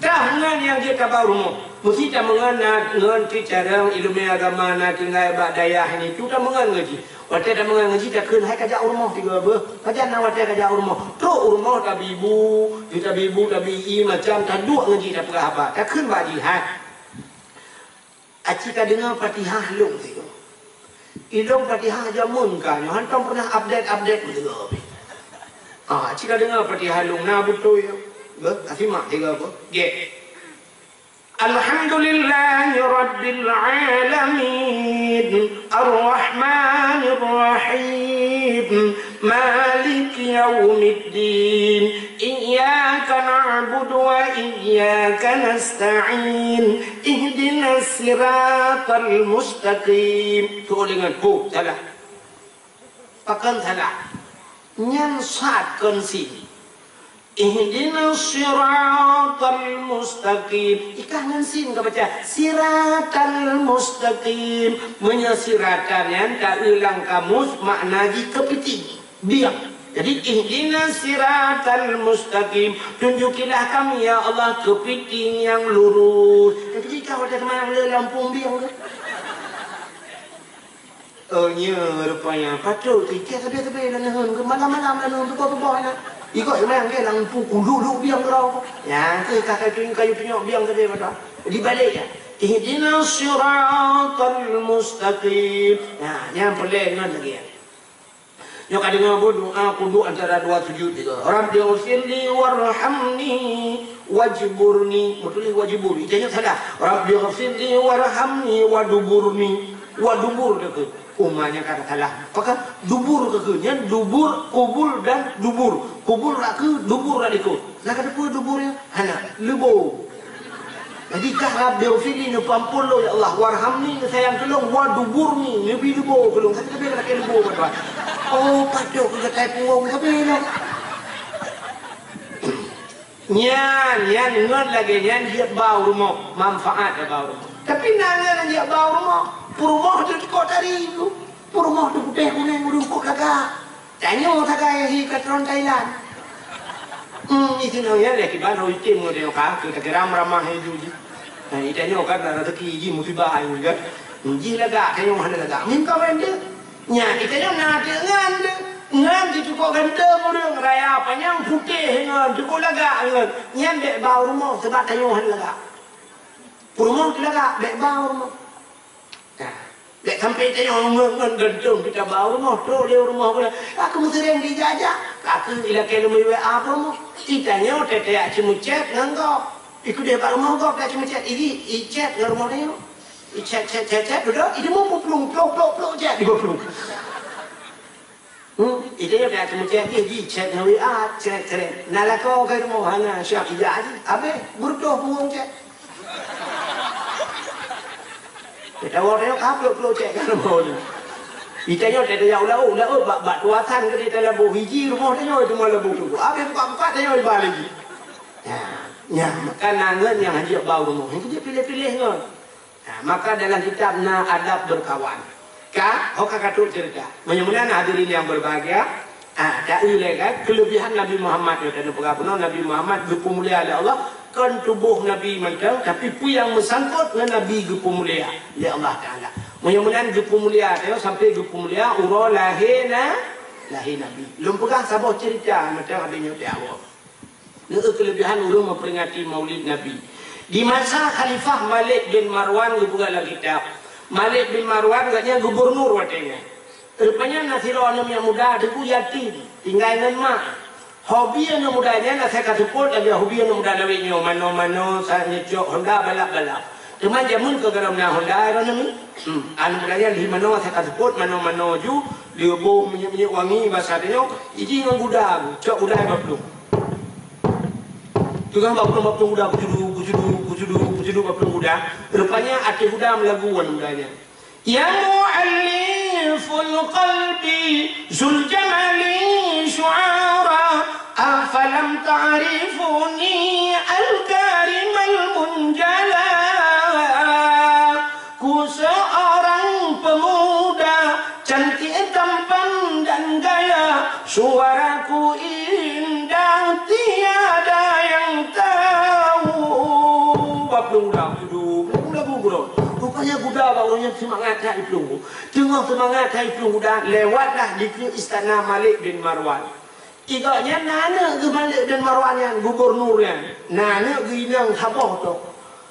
Tah ngon nyang jeuet tabau rumoh. Meusti tameungon na ngon cit carông ileumèe agama na tinggai bak dayah nyan, itu tameungon ngon jih. Watèe tameungon ngon jih takheun hai kajak u rumoh tiga beuh. Pajan na watèe kajak u rumoh. Trok u rumoh tabi bu, tabi bu, tabi ie macam taduek ngon jih tapeugah haba. Takheun bak jih hai. Aci ka deungoe Fatihah lôn sigoe. Ilôn Fatihah jameun ka nyoe, hantom pernah update-update sigoe pih. Ah, aci ka deungoe Fatihah lôn na beutôi. Beuh, ka simak sigoe beuh. Gèt. Alhamdulillahi rabbil alamin. Arrahmanirrahim. Maliki يوم الدين. إياك نعبد وإياك نستعين. اهدنا الصراط المستقيم. Tuh dengan bu, salah. Pakon salah? Nyan sad kon sin. Ihdinas siratal mustaqim. Ikah ngon sin ka baca siratal mustaqim. Meunyoe siratan nyan ka ulang kamus, makna jih keupiting, bieng. Jadi ihdinas siratal mustaqim. Tunjukilah kami ya Allah keupiting nyang lurus. Jadi kau ada kemana le lampung bieng tu? Oh, nyoe rupanya patut tiket sabe-sabe lam nahun ke malam-malam lam nahun tuboh-tuboh na. Ikot semayang ke lam pu kulu lu biang keurau. Ya, ke ka kayu kayu tunyok biang sabe betul. Di balik ya. Ihdinas siratal mustaqim. Nah, nyang peureulée ngon lagi. Nyoe ka deungoe bu doa kudu antara dua sujud tiga. Rabbighfirli warhamni wajburni. Meutuléh wajburni. Itu salah. Rabbighfirli warhamni waduburni. Wa dubur ka keuh. Uma nyan ka salah. Pakon dubur ka keuh. Nyan dubur, kubul dan dubur. Kubul ka keuh, dubur ka likot. Nah, ka teupeue dubur nyan? Hana. Leubo. Jadi kah Rabbighfirli, neupeuampôn lôn, ya Allah. Warhamni, neusayang keu lôn. Wa duburni, neubi leubo keu lôn. Tapi, tapi lakée leubo, Tuhan. Oh, padum keu geutai punggong, tapi lôn. Nyan, nyan ngon lagée nyan jeuet ba u rumoh, manfaat jeuet ba u rumoh. Tapi na ngon jeuet ba u rumoh, peurumoh teuh cukôp tari tu. Peurumoh teuh putéh kunéng ureuëng kok lagak. Tanyoe sagai hi ka tron Thailand. Hmm, di sinoe nyan lé kiban roi tem ngon tanyoe ka, keu takira ramah hai ju jih. Nah, di tanyoe kan rezeki jih musibah hai kan. Jih lagak, tanyoe hana lagak. Min ka wende. Nya, di tanyoe na até ngan deh. Ngan di cukôp ganteng ureuëng, raya panyang putéh ngon, cukôp lagak ngon. Nyan bék ba u rumoh, sabab tanyoe hana lagak. Peurumoh teuh lagak, bék ba u rumoh. Nah, bék sampai tanyoe ngon, ngon ganteng kita ba u rumoh, trok lé u rumoh keunoe. Aku meuseuréng dijajak, aku ilakée leumeue W A peurumoh. Di tanyoe teuh tajak ceumeucét ngon gob. Ikudeh bak rumoh gob tajak ceumeucét, iji, icét ngon rumoh tanyoe. Icét, cét, cét, cét, dudoe, iji mu puplueng, plok, plok, plok, cét, di puplueng. Hmm, itu yang dah kemudian dia di chat ngon W A, chat, chat. Nah, lakoe ke rumoh hana siap ijak aja. Habis, berdoh buang chat. Kita orang tengok, ah, peluk, peluk chat kan rumoh ni. Kita nyoe, kita yang ulau, ulau, bak, bak tuatan ke kita labuh biji rumoh dia nyoe, cuma labuh tu. Habis buka-buka, dia nyoe balik lagi. Ya, ya, maka nangan yang hajat bau rumoh. Itu dia pilih-pilih ngon. Ha, maka dalam kitab na adab berkawan. Ka, ho ka katrok cerita. Meunyoe meunan hadirin yang berbahagia, ha, taeu lé kan, kelebihan Nabi Muhammad nyoe, tapeugah bunoe Nabi Muhammad geupeumulia lé Allah, kon tuboh Nabi mantong, tapi peue nyang meusangkot ngon Nabi geupeumulia lé Allah Taala. Meunyoe meunan geupeumulia, taeu sampai geupeumulia uroe lahé na, lahé Nabi. Lôn peugah saboh cerita mantong habéh nyoe teuawöh. Neu keulebihan ureuëng memperingati Maulid Nabi. Di masa Khalifah Malik bin Marwan geupeugah lam kitab, Malik bin Marwan gobnyan gubernur watée nyan. Rupanya na sidroe aneuëk muda teungku yatim, tinggai ngon mak. Hobi aneuëk muda nyan asai ka seupôt lagée hobi aneuëk muda lawét nyoe, manoe-manoe, sa nyeucok honda, balap-balap. Teuma jameun ka gadôh na honda aeronomi. Hmm, aneuëk muda nyan lhi manoe asai ka seupôt, manoe-manoe ju, leuboh minyeuk-minyeuk wangi basa tanyoe, iji ngon guda, cok guda bak plueng. Tukang bak plueng, bak plueng guda, kucudu, kucudu, kucudu, kucudu bak plueng guda. Rupanya até guda meulagu wan guda nyan. Ya mu'alliful qalbi zul jamali syu'ara, afalam ta'rifuni al-karimal munjala. Ku seorang pemuda cantik tampan dan gaya, suaraku indah tiada yang tahu. Bak plueng guda, aduh, lagu-lagu gurau. Rupanya guda bak ureuëng nyan seumangat that iplueng. Teungoh seumangat that iplueng guda, lewatlah dikeue istana Malik bin Marwan. Di gobnyan na aneuëk geuh Malik bin Marwan nyan, gubernur nyan. Na aneuëk geuh inong saboh tok.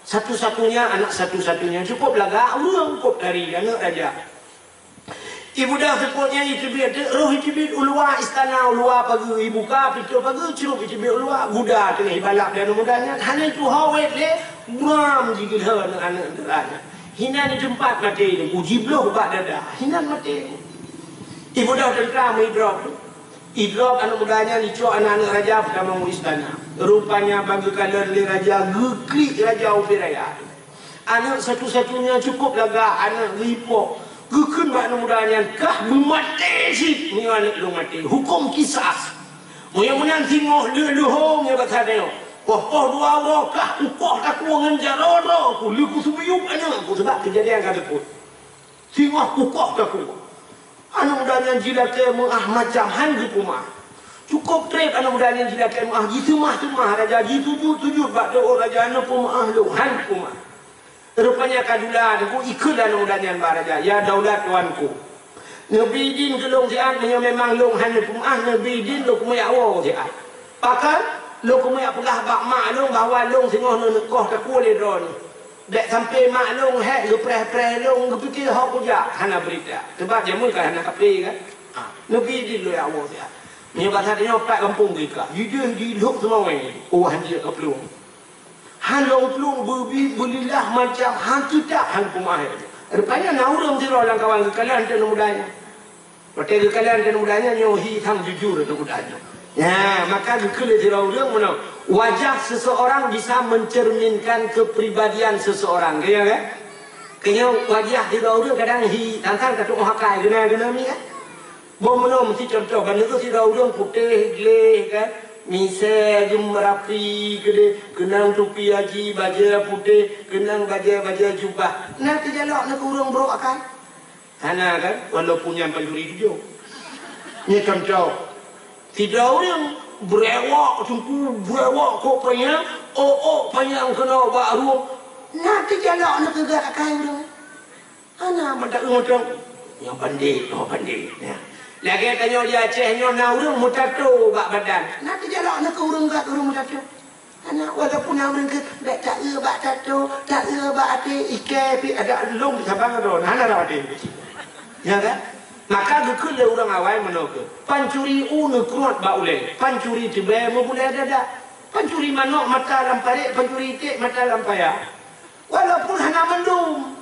Satu-satunya, anak satu-satunya. Cukup lagak ureuëng, cukup tari, aneuëk raja. Ibuda seupôt nyan iteubiet, roh iteubiet u luwa istana, u luwa pageue, ibuka pintoe pageue, crok iteubiet u luwa, guda teungoh ibalap di aneuëk muda nyan. Hana ituhawét lé, buram jigeulhö aneuëk-aneuëk raja. Hinan di teumpat maté, jibloh bak dada. Hinan maté. Ibuda teuntra meudrob. Idrob aneuk muda nyan icok aneuk-aneuk raja peutamong u istana. Rupanya ban geukalon lé raja geuklik raja ubé raya. Aneuk satu-satunya cukup lagak, aneuk geuipok. Geukheun bak aneuk muda nyan, "Kah beumaté cit meunyoe aneuk lôn maté. Huköm kisas. Meunyoe meunan singoh lheueh leuhô nyoe bak saboh. Poh-poh dua uroe kah kukoh takue ngon jaroe droe ku, lheueh kuseubiyueb aneuk ku, sabab keujadian ka teupeu." Singoh kukoh takue. Aneuk muda nyan jilakée meuáh macam han geupeumaáh. Cukup treb aneuk muda nyan jilakée meuáh, jiseumah-seumah raja, jisujut-sujut bak doe raja, "Neupeumeuáh lôn, han geupeumaáh." Rupanya ka dula teungku, ikheun aneuk muda nyan bak raja, "Ya daulat tuanku, neubi idin keu lôn siat, meunyoe memang lôn han neupeumeuáh, neubi idin lôn keumeujak woe siat. Pakon? Lôn keumeujak peugah bak mak lôn bahwa lôn singoh neukoh takue lé droeneuh." Bék sampoe mak lôn hék geupreh-preh lôn geupike hok kujak hana beurita. Teuma jameun ka hana kape kan? Ha, neubi idin lôn jak woe siat. Meunyoe basa tanyoe pat gampông geuh ka. Ideh jilhok seumawé. Oh, han jeuet ka plueng. Han lôn plueng beubi beulilah macam han teutak han peumahé. Rupanya na ureuëng sidroe lam kawan geukalon teuh aneuk muda nyan. Watée geukalon keu aneuk muda nyan, nyoe hi sang jujur aneuk muda nyan. Ya, maka geukheun lé sidroe ureuëng meunoe, wajah seseorang bisa mencerminkan kepribadian seseorang. Keu nyoe kan? Keu nyoe wajah sidroe ureuëng kadang hi, tantang ka tuoh akai, geunan-geunan mi kan? Boh meunoe meusti contoh, ban neukeu sidroe ureuëng putéh gleh kan? Misée geumrapi keudeh, keunong tupi haji, bajée putéh, keunong bajée-bajée jubah. Na teujalok neukeu ureuëng brok akai? Hana kan? Walaupun nyan pancuri tujoh. Nyoe contoh. Sidroe ureuëng brewok teungku, brewok kok panyang, ôk-ôk panyang keunoe bak rueng. Na teujalok neukeu gata akai ureuëng. Hana, mantong ureuëng mantong. Nyang pandai, oh pandai. Ya. Lagée tanyoe di Aceh nyoe na ureuëng meutato bak badan. Na teujalok neukeu ureuëng gata ureuëng meutato. Hana, walaupun na ureuëng kheun, "Bék taeu bak tato, taeu bak até, ikée pih adak lôn saban droe, hana rot até." Ya kan? Maka geukheun lé ureuëng awai meunoe keuh, "Pancuri u neukruet bak ulée, pancuri teubée meubulée dada. Pancuri manok mata lam parék, pancuri iték mata lam paya." Walaupun hana mandum.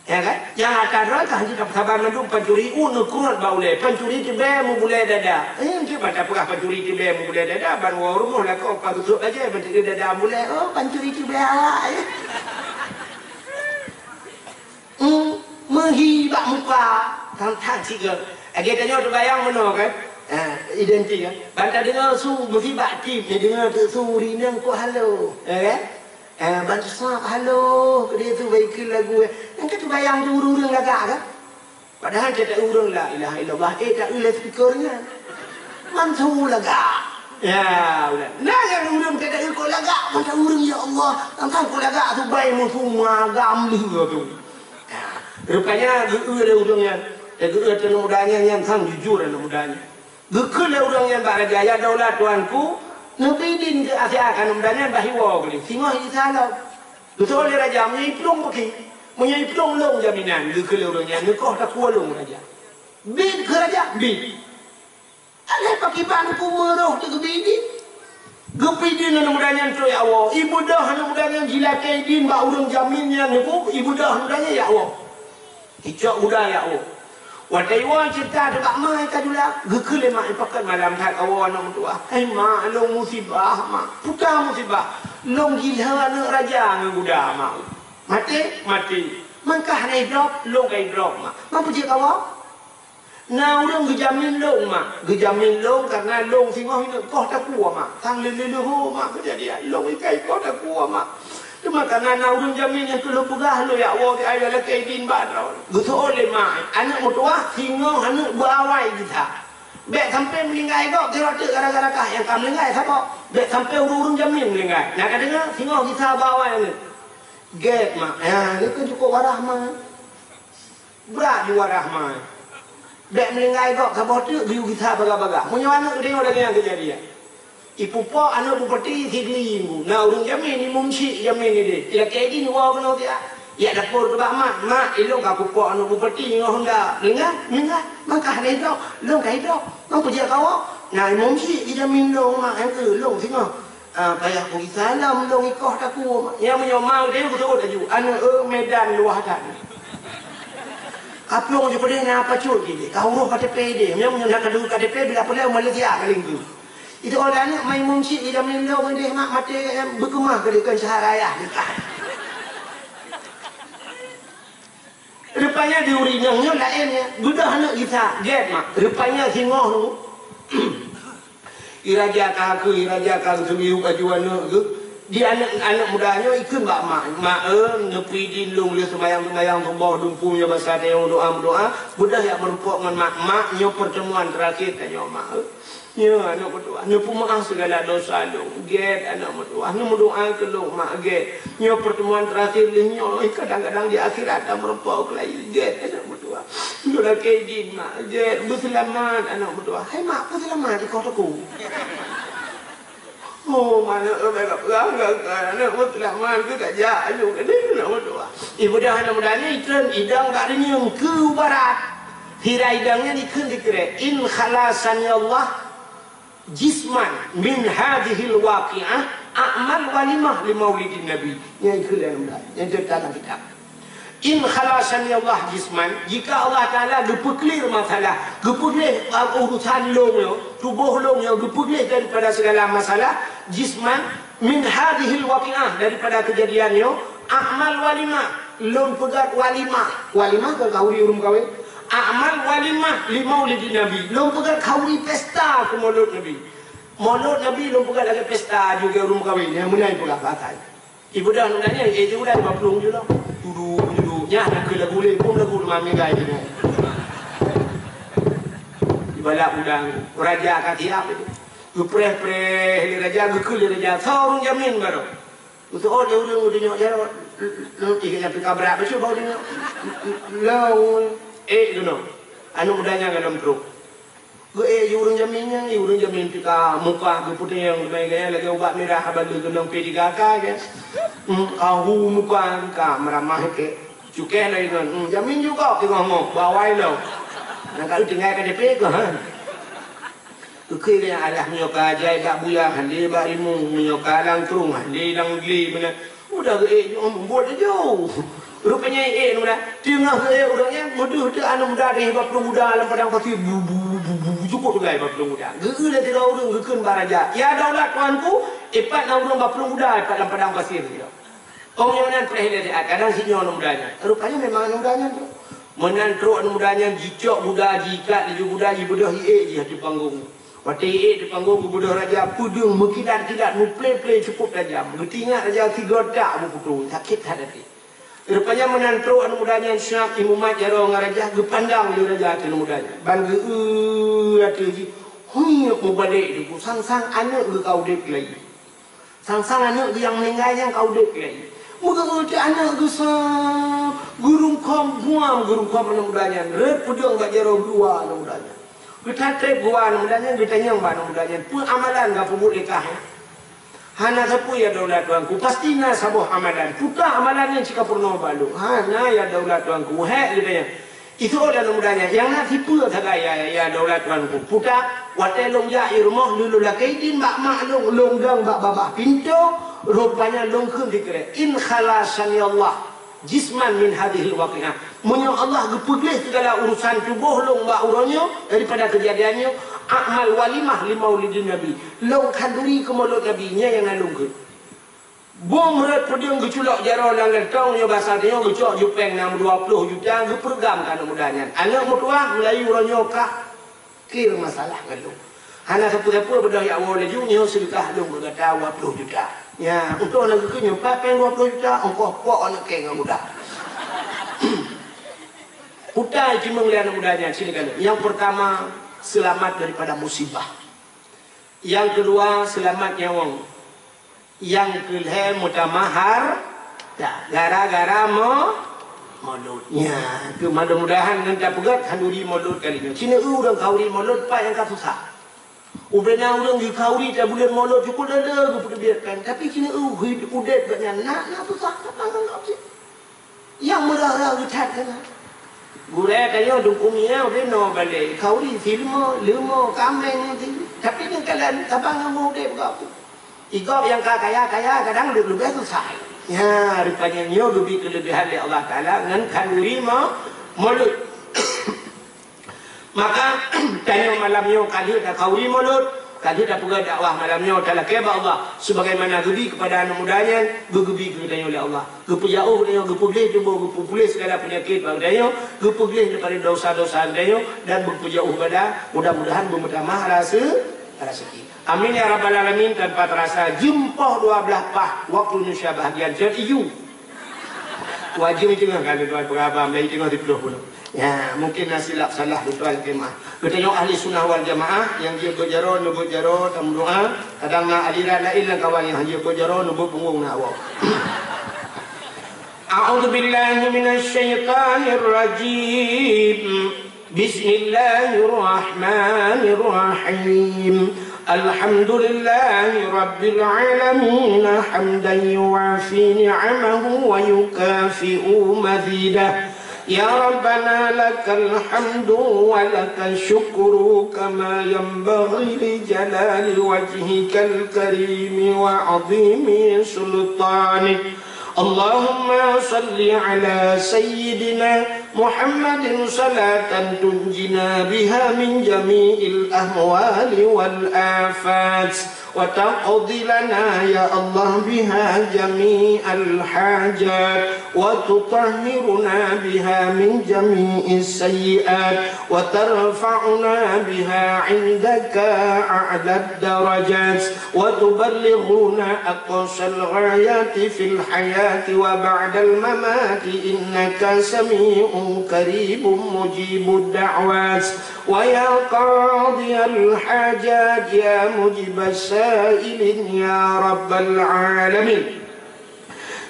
Ya kan? Nyang ata droe ka hanjeuet saban mandum, pancuri u neukruet bak ulée, pancuri teubée meubulée dada. Eh, cit bak tapeugah pancuri teubée meubulée dada, ban woe rumoh lakoe pageusok bajée, ban teubée dada bulée. Oh, pancuri teubée awak, eh. Hmm, meuhi bak muka, tang-tang sigoe. Lagée tanyoe teubayang meunoe kan? Ha, identik kan? Ban tadeungoe su meuhi bak tip, tadeungoe teuk su rineng kok halo. Ya kan? Eh, ban sab halo, keudeh su baikeu lagu, eh. Nyang ka teubayang tu ureuëng-ureuëng lagak kan? Padahai taeu ureuëng la ilaha illallah, eh, taeu lé speaker nyan. Man su lagak. Ya, udah. Nah, nyang ureuëng taeu kok lagak, mata ureuëng, ya Allah, tang-tang kok lagak tu bai musu magam lheueh tu. Ya, rupanya geu-eu lé ureuëng nyan. Geu-eu teuh aneuk muda nyan, nyan sang jujur aneuk muda nyan. Geukheun lé ureuëng nyan bak raja, "Ya daulat tuanku, neubi idin keu aneuk muda nyan bah iwoe keu lé, singoh isa lom." Geuseuôt lé raja, "Meunyoe iplueng pakri, meunyoe iplueng lôn jaminan," geukheun lé ureuëng nyan, "neukoh takue lôn raja." "Biet keu raja, biet." Alah pakriban ku meurôh teuh geubi idin. Geupidin aneuk muda nyan trok jak woe. Ibeudôh aneuk muda nyan jilakée idin bak ureuëng jamin nyan, ibeudôh aneuk muda nyan jak woe. Icok guda jak woe. Watée iwoe ceurita teuh bak ma i ka dula, geukheun lé ma i, "Pakon malam that kawoe aneuk meutuwah?" "Hai ma, lôn musibah ma." "Peue musibah?" "Lôn jilhô aneuk raja ngon guda ma." "Maté?" "Maté." "Man kah hana idrop?" "Lôn ka idrop ma." "Man peue jeuet kawoe?" "Na ureuëng geujamin lôn ma." "Geujamin lôn kareuna lôn singoh i neuk koh takue ma. Sang lé-lé leuhô ma keujadian lôn i ka i koh takue ma. Teuma kareuna na ureuëng jamin nyang keu lôn peugah lôn jak woe di ayah lakée idin bak droe." Geuseuôt lé ma, "Aneuk meutuwah, singoh aneuk beuawai gisa. Bék sampoe meuninggai gob sidroe teuk gara-gara kah nyang ka meuninggai saboh. Bék sampoe ureuëng-ureuëng jamin meuninggai. Na kadeungoe, singoh gisa beuawai aneuk." "Gét ma." "Ya, nyoe keuh cukôp warah ma." Brat jiwarah ma. Bék meuninggai gob saboh teuk geuyue gisa bagah-bagah. Meunyoe aneuk geudeungoe lagée nyan keujadian. Ipupok aneuk bupati Sigli bu. Na ureuëng jamin, imum syik jamin ideh. Ilakée idin iwoe keunoe siat. Jak dapur teubak mak, "Mak, ilôn ka kupok aneuk bupati ngon honda." "Meuninggai?" "Meuninggai." "Man kah hana idrop?" "Lôn ka idrop." "Man peue jeuet kawoe?" "Na imum syik jijamin lôn mak, nyang keu lôn singoh." "Ah, payah kugisa lom lôn i koh takue ma." Nyang meunyoe ma udeb beutôi laju. Aneuk, eh, Medan luwah that. Kaplueng jih peudeh na pacut jih deh. Ka uroh K T P deh. Meunyoe na ka duek K T P bila peuleueh Malaysia ka lingku. Itu orang anak main munsyik di dalam lindung deh mak mati kat yang berkemah ke dia kan sehara ayah dia. Rupanya di ureueng inong nyoe laén ya. Beudôh aneuk Isa, gét mak. Rupanya singoh tu. I raja ka keu, i raja ka keu seumiu baju aneuk geuh. Di aneuk, aneuk muda nyoe ikheun bak mak, "Mak, eh, neupui di lôn lé seumayang-seumayang suboh dumpu nyoe basa tayong doa meudoa, beudôh jak meurumpok ngon mak. Mak, nyoe pertemuan terakhir tanyoe, mak, eh." "Ya, aneuk meutuah, neupeumeu'ah segala dosa lôn." "Gét, aneuk meutuah, neumeudoa keu lôn, mak, gét. Nyoe pertemuan terakhir lé nyoe, kadang-kadang di akhirat dah meurumpok lagi. Gét, aneuk meutuah." "Lôn lakée idin, mak, gét, beuseulamat, aneuk meutuah." "Hai mak, beuseulamat di koh teukue." Oh, manök leubeh ka peugah, ka, ka, aneuk meutuah, man, keu ka jak aju keudeh, aneuk meutuah. Ibudah aneuk muda nyan ikheun idong bak reunyeun keu barat. Sira idong nyan ikheun dikeue, "In khalasani Allah jisman min hadzihil waqi'ah a'mal walimah li maulidin Nabi." Nyan ikheun lé aneuk muda. Nyan teuka lam kitab. "In khalasani Allah jisman," jika Allah Taala geupeuklir masalah, geupeugléh urusan lôn nyoe, tuboh lôn nyoe geupeugléh daripada segala masalah, jisman, "min hadzihil waqi'ah," daripada keujadian nyoe, "a'mal walimah," lôn peugét walimah. Walimah kon khauri ureueng meukawen. "A'mal walimah li maulidin Nabi," lôn peugét khauri pesta keu Maulud Nabi. Maulud Nabi lôn peugét lagée pesta juga ureueng meukawen, nyang meunan peugah bahasa. Ibudah aneuk muda nyan, eh, ibudah lima puluh jih lom. Dudu, dudu. Nyan na keu lagu lé, pun lagu lima minggai nyan. Ibarat udang, raja ka siap itu. Geupreh-preh lé raja, geukheun lé raja, "Soe ureueng jamin baroe?" Geuseuôt lé ureueng geudeunyoe jaroe, eh, eh, eh, nyang pih ka brat bacut bak geudeunyoe. Lôn, eh, keunoe. Aneuk muda nyan ka lom trok. Geu-ék ju ureueng jamin nyan, ureueng jamin pih ka mukah geupeuteueng, teuma gaya lagée ubat mirah haba lheueh geunong P tiga K kan. Hmm, ka hu mukah ka meuramah ikek. Cukéh lom ingon, hmm, jamin juga teungoh ngok, bawai lom. Nyang ka tinggai K T P keuh, ha. Geukheun nyang alah meunyoe ka jai bak buya, hande bak rimueng, meunyoe ka lam krueng, hande lam gle meunan. Udah geuék nyoe mubuet laju. Rupanya ék nyoe dah. Teungoh geuék ureueng nyan, meudeuh teuk aneuk muda deh bak plueng guda lam padang pasir. Bu, bu, bu, bu, bu, cukôp peugah bak plueng guda. Geu-eu lé sidroe ureueng geukheun bak raja, "Ya daulat tuanku, ipat na ureueng bak plueng guda ipat lam padang pasir." Ong nyoe nan preh lé siat, kadang si nyoe aneuk muda nyan. Rupanya memang aneuk muda nyan tu. Meunan trok aneuk muda nyan jicok guda, jiikat laju guda, jibeudôh iék jih ateueh panggong. Watée iék di panggong geubeudôh raja, peudeueng meukilat-kilat, meuplé-plé cukôp tajam. Geutingat raja sigoe tak beuputôh, sakét that até. Rupanya meunan trok aneuk muda nyan siab imumat jaroe ngon raja, geupandang lé raja ateueh aneuk muda nyan. Ban geu-eu ateueh jih, huiek mubalek teungku, sang-sang aneuk geuh ka udeb lagi. Sang-sang aneuk geuh nyang meuninggai nyan ka udeb lagi. Meugeu-eu teuk aneuk geuh sab, geurungkôm guam, geurungkôm aneuk muda nyan, rhot peudeueng bak jaroe geuwa aneuk muda nyan. Geutatreb geuwa aneuk muda nyan, geutanyong bak aneuk muda nyan, "Peue amalan gata peubuet lé kah nyan?" "Hana sapeue ya daulat tuanku, pasti na saboh amalan." "Peue amalan nyan cit ka peurunoe bak lôn?" "Hana ya daulat tuanku." "Hék," geutanyong. Iseuôt lé aneuk muda nyan, "Nyang na sipeue sagai ya, ya daulat tuanku?" "Peue?" "Watée lôn jak i rumoh, lôn lakée idin bak mak lôn, lôn dong bak babah pintoe, rupanya lôn kheun dikeue, 'In khalasani Allah jisman min hadzihil waqi'ah.'" Meunyoe Allah geupeugleh sigala urusan tuboh lôn bak uroe nyoe daripada keujadian nyoe, a'mal walimah li maulidin Nabi. Lôn khanduri keu Maulud Nabi, nyan nyang na lôn kheun. Bom rot peudeueng geuculok jaroe lam gantong nyoe basa tanyoe geucok jupeng nam dua ploh juta geupeureugang keu aneuk muda nyan. Aneuk meutuah meulayeue uroe nyoe ka kir masalah ngon lôn. Hana sapeue-sapeue beudôh jak woe laju nyoe seudeukah lôn keu gata dua ploh juta. Nya, untông lagèe keu nyoe pat péng dua ploh juta, ongkoh pok aneuk kèe ngon muda. Peue ta jiteumeung lé aneuk muda nyan sini ka lheueh. Nyang peurtama, seulamat daripada musibah. Nyang keudua, seulamat nyawöng. Nyang keulhèe, meutamah harta. Gara-gara mo-, molot. Nya, tu mudah-mudahan ngon tapeugöt khanduri molot kali nyoe. Sineuk ureueng khanduri molot, pat nyang ka susah. Ubena ureueng geukhanduri tabulon molot cukôp le-le geupeuteubiet péng. Tapi sineuk udép gobnyan na, na susah, na susah. Nyang meurah-rah geutat keunan. Gurèe tanyoe dum umi nyan udép noe balèe, khanduri sileumo, leumo, kaméng nyan sileumo. Tapi neukalon saban ngon udép gop. Igop nyang ka kaya-kaya kadang udép leubeh susah. Nya, rupanya nyoe geubri keuleubehan lé Allah Taala ngon khanduri mo-, molot. Maka, tanyoe malam nyoe ka lheueh takhauri mulod, ka lheueh tapeugah dakwah malam nyoe talakée bak Allah, sebagaimana geubi keupada aneuk muda nyan, geugeubi keu tanyoe lé Allah. Geupeujauh tanyoe, geupeugleh tuboh, geupeupuléh segala peunyakét bak tanyoe, geupeugleh daripada dosa-dosa tanyoe, dan geupeujauh badan, mudah-mudahan beumeutamah rase-, raseuki. Amin ya rabbal alamin. Tanpa terasa jeuem poh dua blaih paih waktu Indonesia bahagian Syiah I U. Wajib teungoh kan tuan peuraba, mei teungoh siplôh puluh. Ya, mungkin na silap salah tuan keu maaf. Geutanyoe ahli sunnah wal jamaah nyang jeuet beuet jaroe, neubuet jaroe, tameudoa. Kadang na aliran laén lam kawan nyang jeuet beuet jaroe, neubuet punggong na awak. A'udzubillahi minasyaitonirrajim. Bismillahirrahmanirrahim. Alhamdulillahi rabbil alamin, hamdan yuwafi ni'amahu wa yukafi'u mazidah. Ya Rabbana lakal hamdu wa lakal syukru kama yanbaghi li jalali wajhikal karimi wa azimi sultanik. Allahumma salli ala sayyidina Muhammadin salatan tunjina biha min jami'il ahwali wal afat, wa taqdi lana ya Allah biha jami'al hajat, wa tutahhiruna biha min jami'is sayyi'at, wa tarfa'una biha 'indaka a'lad darajat. وتبلغنا أقصى الغايات في الحياة وبعد الممات إنك سميع قريب مجيب الدعوات. ويا قاضي الحاجات يا مجيب السائلين يا رب العالمين.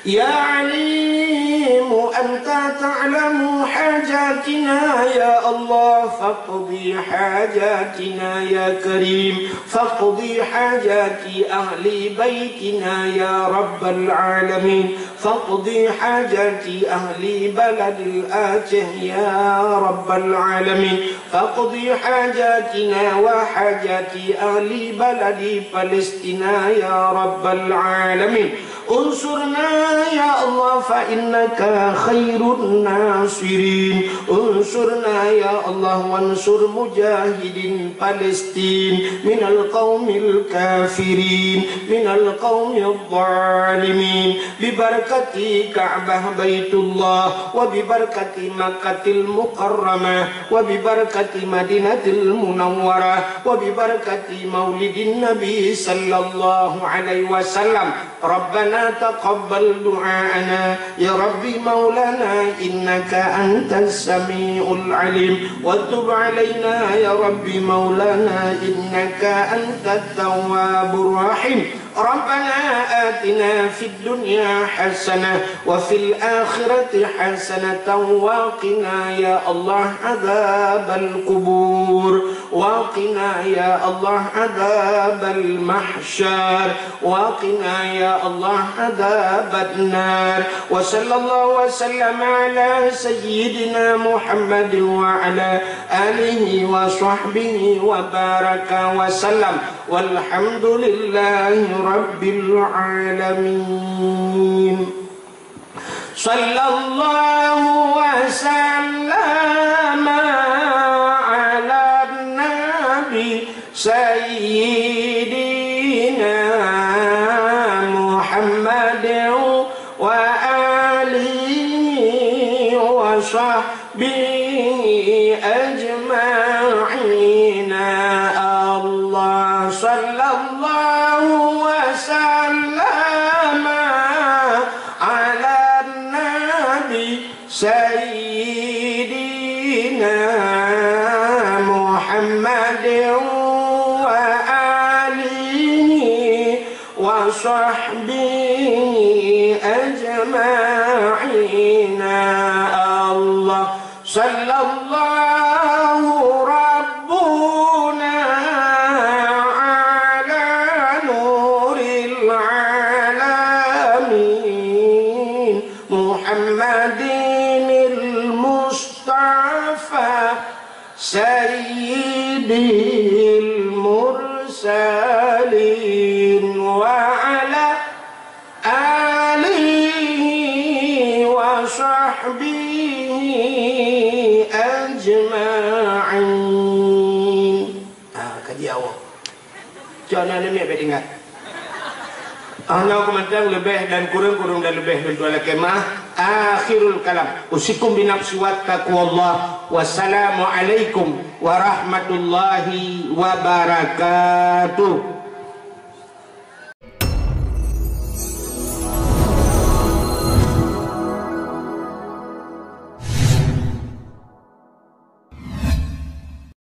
يا عليم أنت تعلم حاجاتنا يا الله، فاقض حاجاتنا يا كريم، فاقض حاجات أهل بيتنا يا رب العالمين، فاقض حاجات أهل بلد الآتيه يا رب العالمين، فاقض حاجاتنا وحاجات أهل بلد فلسطين يا رب العالمين. انصرنا يا الله فإنك خير الناصرين. انصرنا يا الله وانصر مجاهدين فلسطين من القوم الكافرين، من القوم الظالمين، ببركة كعبة بيت الله وببركة مكة المكرمة وببركة مدينة المنورة وببركة مولد النبي صلى الله عليه وسلم. ربنا تقبل دعاءنا يا رب مولانا إنك أنت السميع العليم، وتب علينا يا رب مولانا إنك أنت التواب الرحيم. ربنا آتنا في الدنيا حسنة وفي الآخرة حسنة وقنا يا الله عذاب القبور، وقنا يا الله عذاب المحشر، وقنا يا الله عذاب النار. وصلى الله وسلم على سيدنا محمد وعلى آله وصحبه وبارك وسلم. والحمد لله رب العالمين. صلى الله وسلم على النبي سيدنا محمد وآله وصحبه أجمعين. الله صلى الله وسلم على النبي سيدنا محمد وآله وصحبه أجمعين. الله صلى الله ربنا على نور العالمين محمد المصطفى سيد المرسلين وعلى آله وصحبه أجمعين. Cok na namiet bèk tinggai. Hana keumantang leubeh dan kureueng, kureueng dan leubeh lôn tuan lakèe meu'ah. Akhirul kalam. Usikum binafsi wa taqwallah. Wassalamualaikum warahmatullahi wabarakatuh.